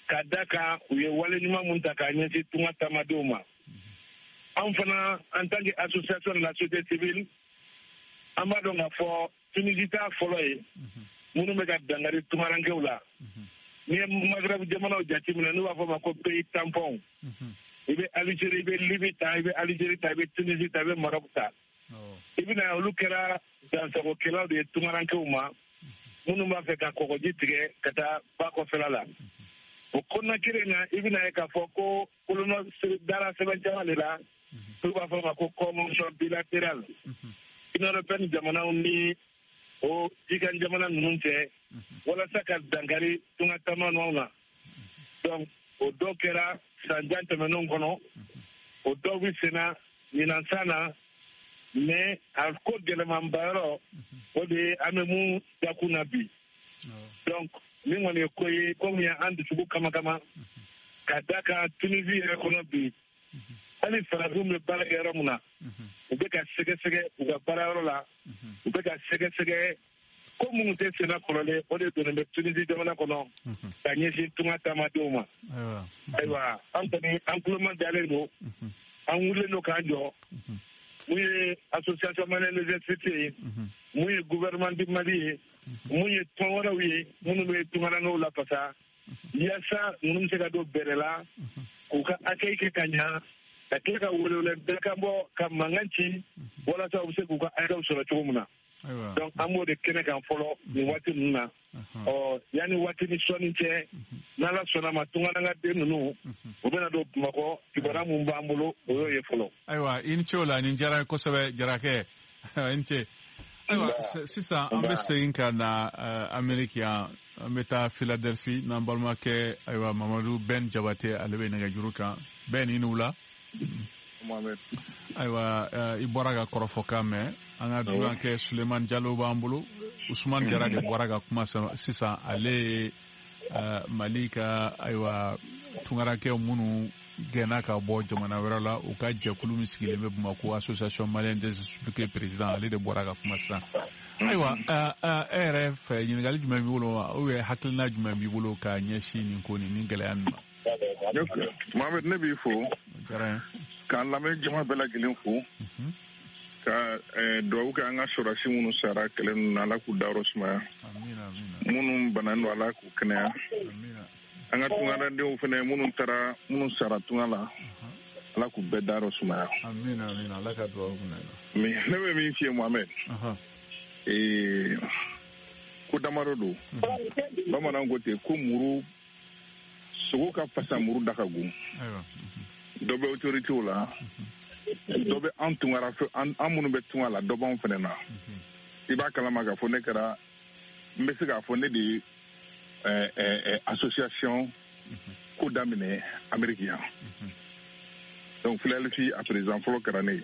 Speaker 13: ka da kan u ye wale ɲuman mun ta k'a ɲɛsin tunga taamadenw ma. Anw fana, en tant que association de la société civile, an b'a dɔn k'a fɔ Tunisie t'a fɔlɔ ye minnu bɛ ka dankari tungarankew la. N'i ye Maghreb jamanaw jateminɛ, n'u b'a fɔ ma ko pays tampon, i bɛ Algérie, i bɛ Libye ta, i bɛ Algérie ta, i bɛ Tunisie ta, i bɛ Maroc ta, i bɛna olu kɛra dansagokɛlaw de ye tungarankew ma minnu b'a fɛ ka kɔgɔji tigɛ ka taa ba kɔfɛla la. O kɔnɔna kelen na, i bɛna ye k'a fɔ ko kolonɔ dara sɛbɛn caman de la, n'u b'a fɔ ma ko convention bilatérale Union européenne jamanaw ni o jikan jamana ninnu cɛ, walasa ka dankari tunga taama ninnu na. Donc o dɔw kɛra san jan tɛmɛnenw kɔnɔ, o dɔw bɛ senna ɲinan san na. Mais a ko gɛlɛmanba yɔrɔ, o de ye an bɛ mun dakun na bi. Donc min kɔni ye ko ye, komi an dusukun kama kama, ka da kan Tunisie yɛrɛ kɔnɔ bi, hali farafinw bɛ baara kɛ yɔrɔ min na, u bɛ ka sɛgɛsɛgɛ u ka baara yɔrɔ la, u bɛ ka sɛgɛsɛgɛ ko minnu tɛ senna kɔrɔlen, o de donnen bɛ Tunisie jamana kɔnɔ ka ɲɛsin tunga taamadenw ma. Ayiwa, an kɔni, an tuloma dalen don, an wulilen don k'an jɔ. Mun ye association malienne des expulsés ye, mun ye gouvernement du Mali ye, mun ye tɔn wɛrɛw ye minnu bɛ tungarankew lafasa, yaasa ninnu bɛ se ka don bɛrɛ la k'u ka accueil kɛ ka ɲa, ka tila ka welewele dakan bɔ ka mankan ci walasa u bɛ se k'u ka hakɛw sɔrɔ cogo min na. Donc an b'o de kɛnɛ kan fɔlɔ nin waati ninnu na. Ɔ yanni waati ni sɔɔni cɛ, n'Ala sɔnna ma, tungarankaden ninnu u bɛna don Bamakɔ. Kibaruya mun b'an bolo, o y'o ye fɔlɔ.
Speaker 5: Ayiwa, i ni ce o la, nin diyara kosɛbɛ, Jarakɛ, i ni ce. Ayiwa, sisan an bɛ segin ka na Ameriki yan, an bɛ taa Philadelphie n'an balimakɛ, ayiwa, Mamadu Ben Jabate, ale bɛ nɛgɛjuru kan. Ben, i ni wula. Ayiwa, i bɔra ka kɔrɔfɔkan mɛn. An ka dunankɛ Sulemani Jalo b'an bolo. Usumani Jara de bɔra ka kuma sisan, ale ye Mali ka, ayiwa, tungarakɛw minnu gɛnna ka bɔ jamana wɛrɛ la, u ka jɛkulu min sigilen bɛ Bamakɔ, Association malienne des expatriés président, ale de bɔra ka kuma sisan. Ayiwa, e yɛrɛ fɛ, ɲininkali jumɛn b'i bolo wa, ou bien hakilina jumɛn b'i bolo ka ɲɛsin nin ko nin gɛlɛya nin ma?
Speaker 14: Mohamed, ne b'i fo, k'an lamɛn jama bɛɛ lajɛlen fo, ka dugawu kɛ an ka sɔrɔdasi minnu sara kɛlɛ ninnu na, Ala k'u dayɔrɔ sumaya, minnu bananen don, Ala k'u kɛnɛya, an ka tungaradenw fana minnu taara, minnu sara tunga la, Ala k'u bɛɛ dayɔrɔ sumaya.
Speaker 5: Amina, Ala ka dugawu minɛ.
Speaker 14: Mais ne bɛ min f'i ye, Mohamed, ko damadɔ don. Bamananw ko ten ko muru sogo ka fasa, muru da ka go. Dɔ bɛ autoritéw la, dɔ bɛ an tungara, an minnu bɛ tunga la, dɔ b'anw fana na. I b'a kalama k'a fɔ ne kɛra, n bɛ se k'a fɔ ne de ye association ko daminɛ Amérique yan. Donc Philadelphie, a président fɔlɔ kɛra ne ye.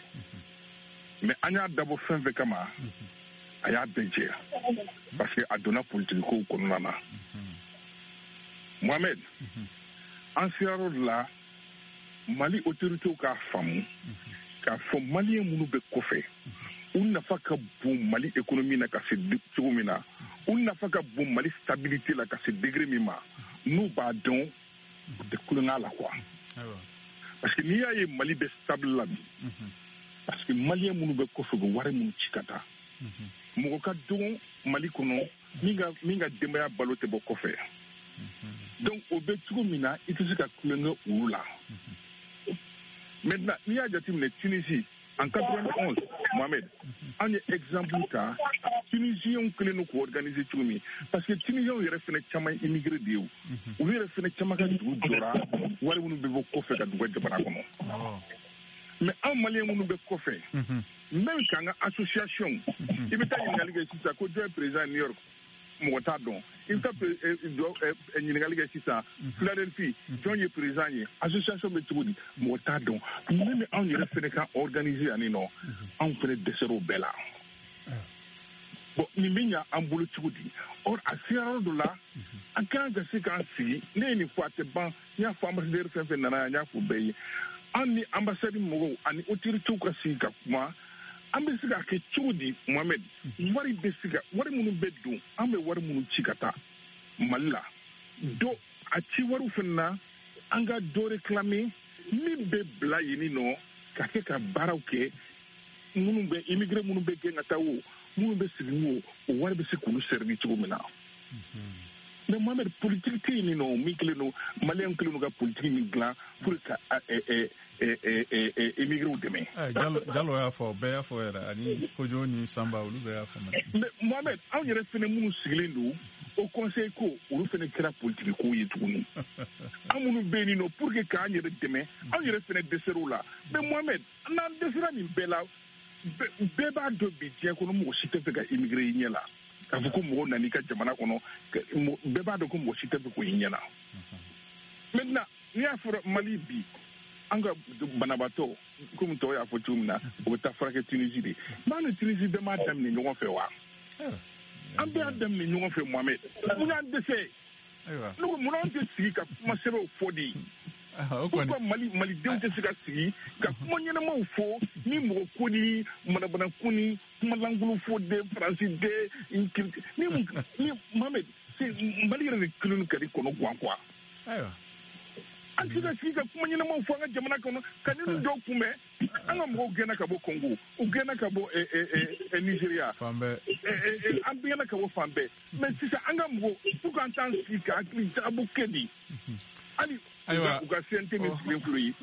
Speaker 14: Mais an y'a dabɔ fɛn fɛn kama, a y'a bɛɛ jɛ, parce que a donna politique kow kɔnɔna na. Mohamed, an sera yɔrɔ dɔ la, Mali autorités k'a faamu k'a fɔ maliyɛn minnu bɛ kɔfɛ, u nafa ka bon Mali économie na ka se cogo min na, u nafa ka bon Mali stabilité la ka se degré min ma, n'u b'a dɔn, u tɛ kulonkɛ la quoi. Parce que n'i y'a ye Mali bɛ stable la bi, parce que maliyɛn minnu bɛ kɔfɛ, u bɛ wari minnu ci ka taa, mɔgɔ ka dɔgɔn Mali kɔnɔ min ka denbaya balo tɛ bɔ kɔfɛ. Donc o bɛ cogo min na, i tɛ se ka kulonkɛ olu la. Maintenant, n'i y'a jateminɛ, Tunisie en 91, Mohamed, an ye exemple ta Tunisiens kɛlen don k'u organiser cogo min, parce que Tunisiens yɛrɛ fɛnɛ caman ye immigré de ye. O olu yɛrɛ fɛnɛ caman ka dugu jɔra wari minnu bɛ bɔ kɔfɛ ka dugu ka jamana kɔnɔ. Mais anw maliyɛn minnu bɛ kɔfɛ, même k'an ka association, i bɛ taa ɲininkali kɛ sisan ko jɔn ye président New York, mɔgɔ t'a dɔn. I bɛ taa ɲininkali kɛ sisan Philadelphie, jɔn ye président ye, association bɛ cogo di, mɔgɔ t'a dɔn. Même anw yɛrɛ fɛnɛ ka organiser yan nɔ, anw fɛnɛ dɛsɛr'o bɛɛ la. Bon, nin bɛ ɲa an bolo cogo di? Or a sera yɔrɔ dɔ la, an kan ka se k'an sigi. Ne ye nin fɔ, a tɛ ban. N y'a fɔ ambassadeur fɛn fɛn nana yan, n y'a fɔ bɛɛ ye, an ni ambassade mɔgɔw ani autorités ka sigi ka kuma, an bɛ se k'a kɛ cogo di. Mohamed, wari bɛ se ka, wari minnu bɛ don, an bɛ wari minnu ci ka taa Mali la, dɔ a ci wariw fana na, an ka dɔ réclamer min bɛ bila yen nɔ ka kɛ ka baaraw kɛ. Minnu bɛ immigré, minnu bɛ gɛn ka taa, o minnu bɛ sigi, o wari bɛ se k'olu servir cogo min na. Mais Mohamed, politique tɛ yen nɔ min kɛlen don, maliyɛnw kɛlen don ka politique min dilan pour ka immigrés dɛmɛ.
Speaker 5: Jalo y'a fɔ, bɛɛ y'a fɔ yɛrɛ, ani Kojo ni Sanba, olu bɛɛ y'a fɔ.
Speaker 14: Mais Mohamed, anw yɛrɛ fɛnɛ minnu sigilen don au conseil ko, olu fɛnɛ kɛra politique ko ye tuguni. An minnu bɛ yen nɔ pour que k'an yɛrɛ dɛmɛ, anw yɛrɛ fɛnɛ dɛsɛr'o la. Mais Mohamed, n'an dɛsɛra nin bɛɛ la, bɛɛ b'a dɔn bi diɲɛ kɔnɔ, mɔgɔ si tɛ fɛ ka immigré i ɲɛ la. K'a fɔ ko mɔgɔw nana i ka jamana kɔnɔ, bɛɛ b'a dɔn ko mɔgɔ si tɛ fɛ k'o i ɲɛ la. Maintenant, n'i y'a fɔra Mali bi, an ka banabaatɔ, komi tɔw y'a fɔ cogo min na, o bɛ taa furakɛ Tunisie de. Mais an ni Tunisie bɛɛ m'a daminɛ ɲɔgɔn fɛ wa? An bɛɛ y'a daminɛ ɲɔgɔn fɛ. Mohamed, mun y'an dɛsɛ? Ne ko, munna an tɛ sigi ka kuma sɛbɛnw fɔ de? Pourquoi Mali malidenw tɛ se ka sigi ka kuma ɲɛnamaw fɔ ni mɔgɔ ko ni manabana ko ni kuma lankolon fɔ de Faransi de ni? Mohamed, Mali yɛrɛ de kelen ka di kɔnɔ guwan quoi. An tɛ se ka sigi ka kuma ɲɛnamaw fɔ an ka jamana kɔnɔ ka ninnu dɔw kunbɛn. An ka mɔgɔw gɛnna ka bɔ Congo, u gɛnna ka bɔ Nigeria, an gɛnna ka bɔ fan bɛɛ. Mais sisan an ka mɔgɔw, pour an t'an sigi ka hakili jagabɔ kɛ de, hali u ka CNT min sigilen filɛ ye.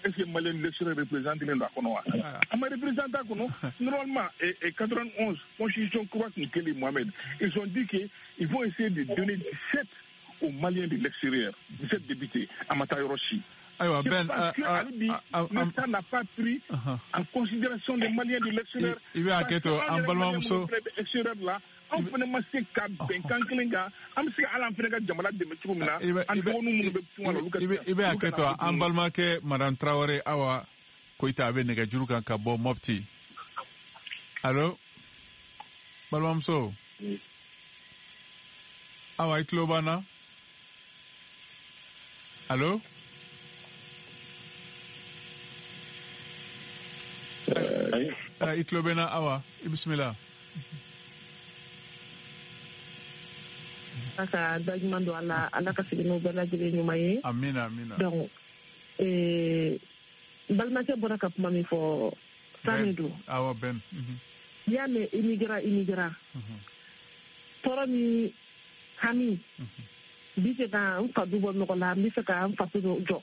Speaker 14: Est-ce que Malien de l'extérieur représente len don a kɔnɔ wa? A ma représente a kɔnɔ. Normalement, et 91 constitution kura tun kɛlen, Mohamed, ils ont dit que ils vont essayer de donner 17 aux Maliens de l'extérieur, 17 députés, a ma taa yɔrɔ si.
Speaker 5: Ayiwa, Ben,
Speaker 14: parce que hali bi l'État n'a pas pris en considération les Maliens de l'extérieur.
Speaker 5: I bɛ hakɛ to, an balimamuso.
Speaker 14: Extérieur la, anw fana ma se ka bɛnkan kelen kan, an bɛ se ka hali an fana ka jamana dɛmɛ cogo min na, an dɔgɔninw minnu bɛ tunga la, olu ka.
Speaker 5: I bɛ hakɛ to, an balimakɛ Madame Traoré Awa Koyita, a bɛ nɛgɛjuru kan ka bɔ Mopti. Allo, balimamuso Awa, i tulo b'an na? Allo? I tulo bɛ n na Awa, i bisimila.
Speaker 15: Ala ka da ɲuman don a la, Ala ka segin n'o bɛɛ lajɛlen ɲuman ye.
Speaker 5: Amina, amina.
Speaker 15: Donc n balimakɛ bɔra ka kuma min fɔ, san de don.
Speaker 5: Awɔ, Ben.
Speaker 15: N'i y'a mɛn immigrant, tɔɔrɔ ni hami, n bɛ fɛ ka n fa du bɔ nɔgɔ la, n bɛ fɛ ka n faso jɔ,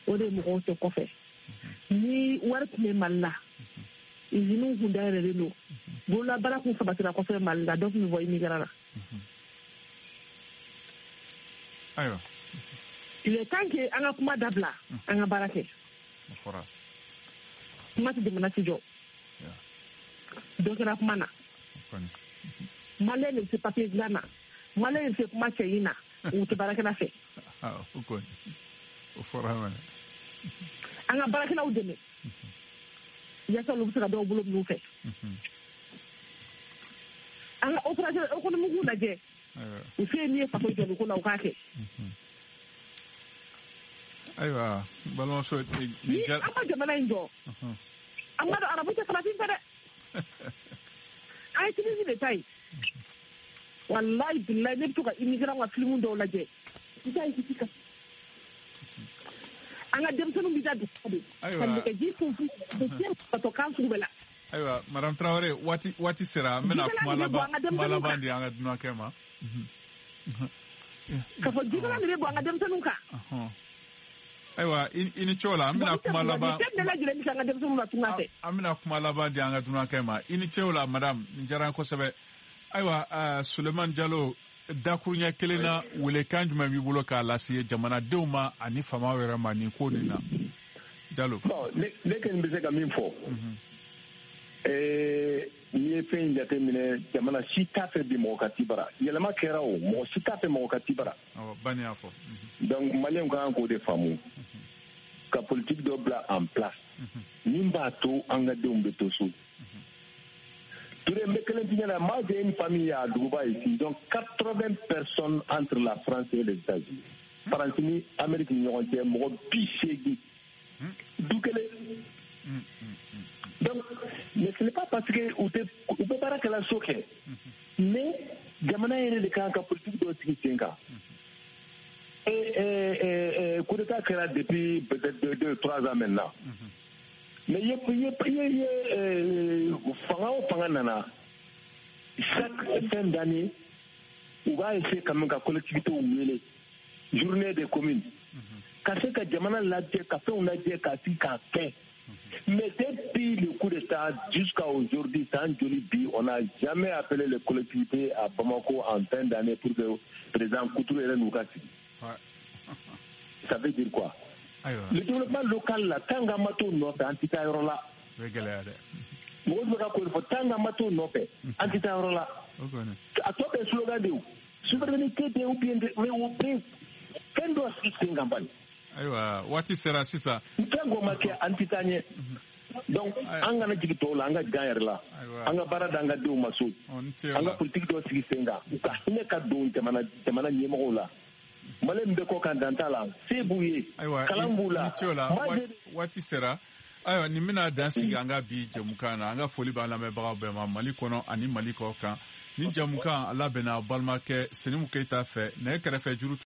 Speaker 15: o de ye mɔgɔw tɛ kɔfɛ. Ni wari tun bɛ Mali la, usines kun dayɛlɛlen don, bololabaara kun sabatira kosɛbɛ Mali la, dɔ tun bɛ bɔ immigrant la.
Speaker 5: Ayiwa.
Speaker 15: Il est temps que an ka kuma dabila, an ka baara kɛ. Kuma tɛ jamana ti jɔ. Dɔ kɛra kuma na. Malien de bɛ se papier dilan na, Malien de bɛ se kuma cɛɲi na, u tɛ baarakɛla fɛ.
Speaker 5: O kɔni, o fɔra mɛnɛ.
Speaker 15: An ka baarakɛlaw dɛmɛ yaasa olu bɛ se ka dɔw bolo minnu fɛ. An ka opérateur économique lajɛ, u se ye min ye faso jɔliko la, u k'a kɛ.
Speaker 5: Ayiwa, balimamuso.
Speaker 15: Ni an ma jamana in jɔ, an b'a dɔn arabu tɛ farafin fɛ dɛ. An ye Tunisie de ta ye. Walayi bilayi, ne bɛ to ka immigrant ka filimu dɔw lajɛ, i t'a ye k'i ka an ka denmisɛnninw bɛ da dugu de ka nɛgɛji funfun ka to kan sugu bɛɛ la.
Speaker 5: Ayiwa, Madame Traoré, waati sera, an bɛna kuma laban di an ka dunankɛ ma.
Speaker 15: Ka fɔ jikala de bɛ bɔ an ka denmisɛnninw kan.
Speaker 5: Ayiwa, i ni ce o la, an bɛna kuma laban.
Speaker 15: Fɛn bɛɛ lajɛlen bɛ kɛ an ka denmisɛnninw la tunga fɛ.
Speaker 5: An bɛna kuma laban di an ka dunankɛ ma. I ni ce o la, madame, nin diyara n kosɛbɛ. Ayiwa, Sulemani Jalo, dakuruɲɛ kelen na, welekan jumɛn b'i bolo k'a lase jamanadenw ma ani faamaw yɛrɛ ma nin ko nin na? Jalo.
Speaker 8: Bon, ne kɔni bɛ se ka min fɔ. N'i ye fɛn in jateminɛ, jamana si t'a fɛ bi mɔgɔ ka t'i bara. Yɛlɛma kɛra o, mɔgɔ si t'a fɛ mɔgɔ ka t'i bara.
Speaker 5: Awɔ, Bani y'a fɔ.
Speaker 8: Donc Maliyɛnw ka kan k'o de faamu. Ka politique dɔ bila en place. Min b'a to an ka denw bɛ to so. Touré, n bɛ kelen f'i ɲɛna, moi j'ai une famille à Dougouba ici, donc 80 personnes entre la France et les États-Unis. France ni Amérique ni ɲɔgɔn cɛ, mɔgɔ 80. Du kelen. Donc, mais ce n'est pas parce que u bɛ baara kɛla so kɛ, mais jamana yɛrɛ de kan ka politique dɔ sigi sen kan. Et coup d'état kɛra depuis peut-être 2, 3 ans maintenant. Mais ye fanga o fanga nana, chaque fin d'année, u b'a essayer quand même ka collectivité wele, journée des communes, ka se ka jamana lajɛ, ka fɛnw lajɛ, ka sigi k'a kɛ. Mais depuis le coup d'État jusqu'à aujourd'hui, sans joli bi, on n'a jamais appelé les collectivités à Bamako en fin d'année pour que le président Koutouré nous casse. Ça veut dire quoi? Le développement local, là, tant qu'à mato nɔfɛ, an tɛ taa yɔrɔ la. Mɔgɔw bɛ ka ko fɔ, tant qu'à mato nɔfɛ, an tɛ taa yɔrɔ la. A tɔ bɛɛ slogan de ye o. Souveraineté de ou bien mais o bɛ fɛn dɔ sigi sen kan bani.
Speaker 5: Ayiwa, waati sera sisan.
Speaker 8: Fɛn ko ma kɛ, an tɛ taa ɲɛ. Donc an kana jigin tɔw la, an ka jigin an yɛrɛ la. An ka baara d'an ka denw ma so. An ka politique dɔ sigi sen kan. U ka hinɛ ka don jamana ɲɛmɔgɔw la. Malien bɛ kɔ kan dan t'a la, se b'u ye, kalan b'u la.
Speaker 5: Waati sera. Ayiwa, nin bɛna dan sigi an ka bi jɛmukan na. An ka foli b'an lamɛnbagaw bɛɛ ma Mali kɔnɔ ani Mali kɔ kan. Ni jɛmukan a labɛnna balimakɛ Senimu Keyita fɛ, nɛgɛ kɛrɛfɛ juru.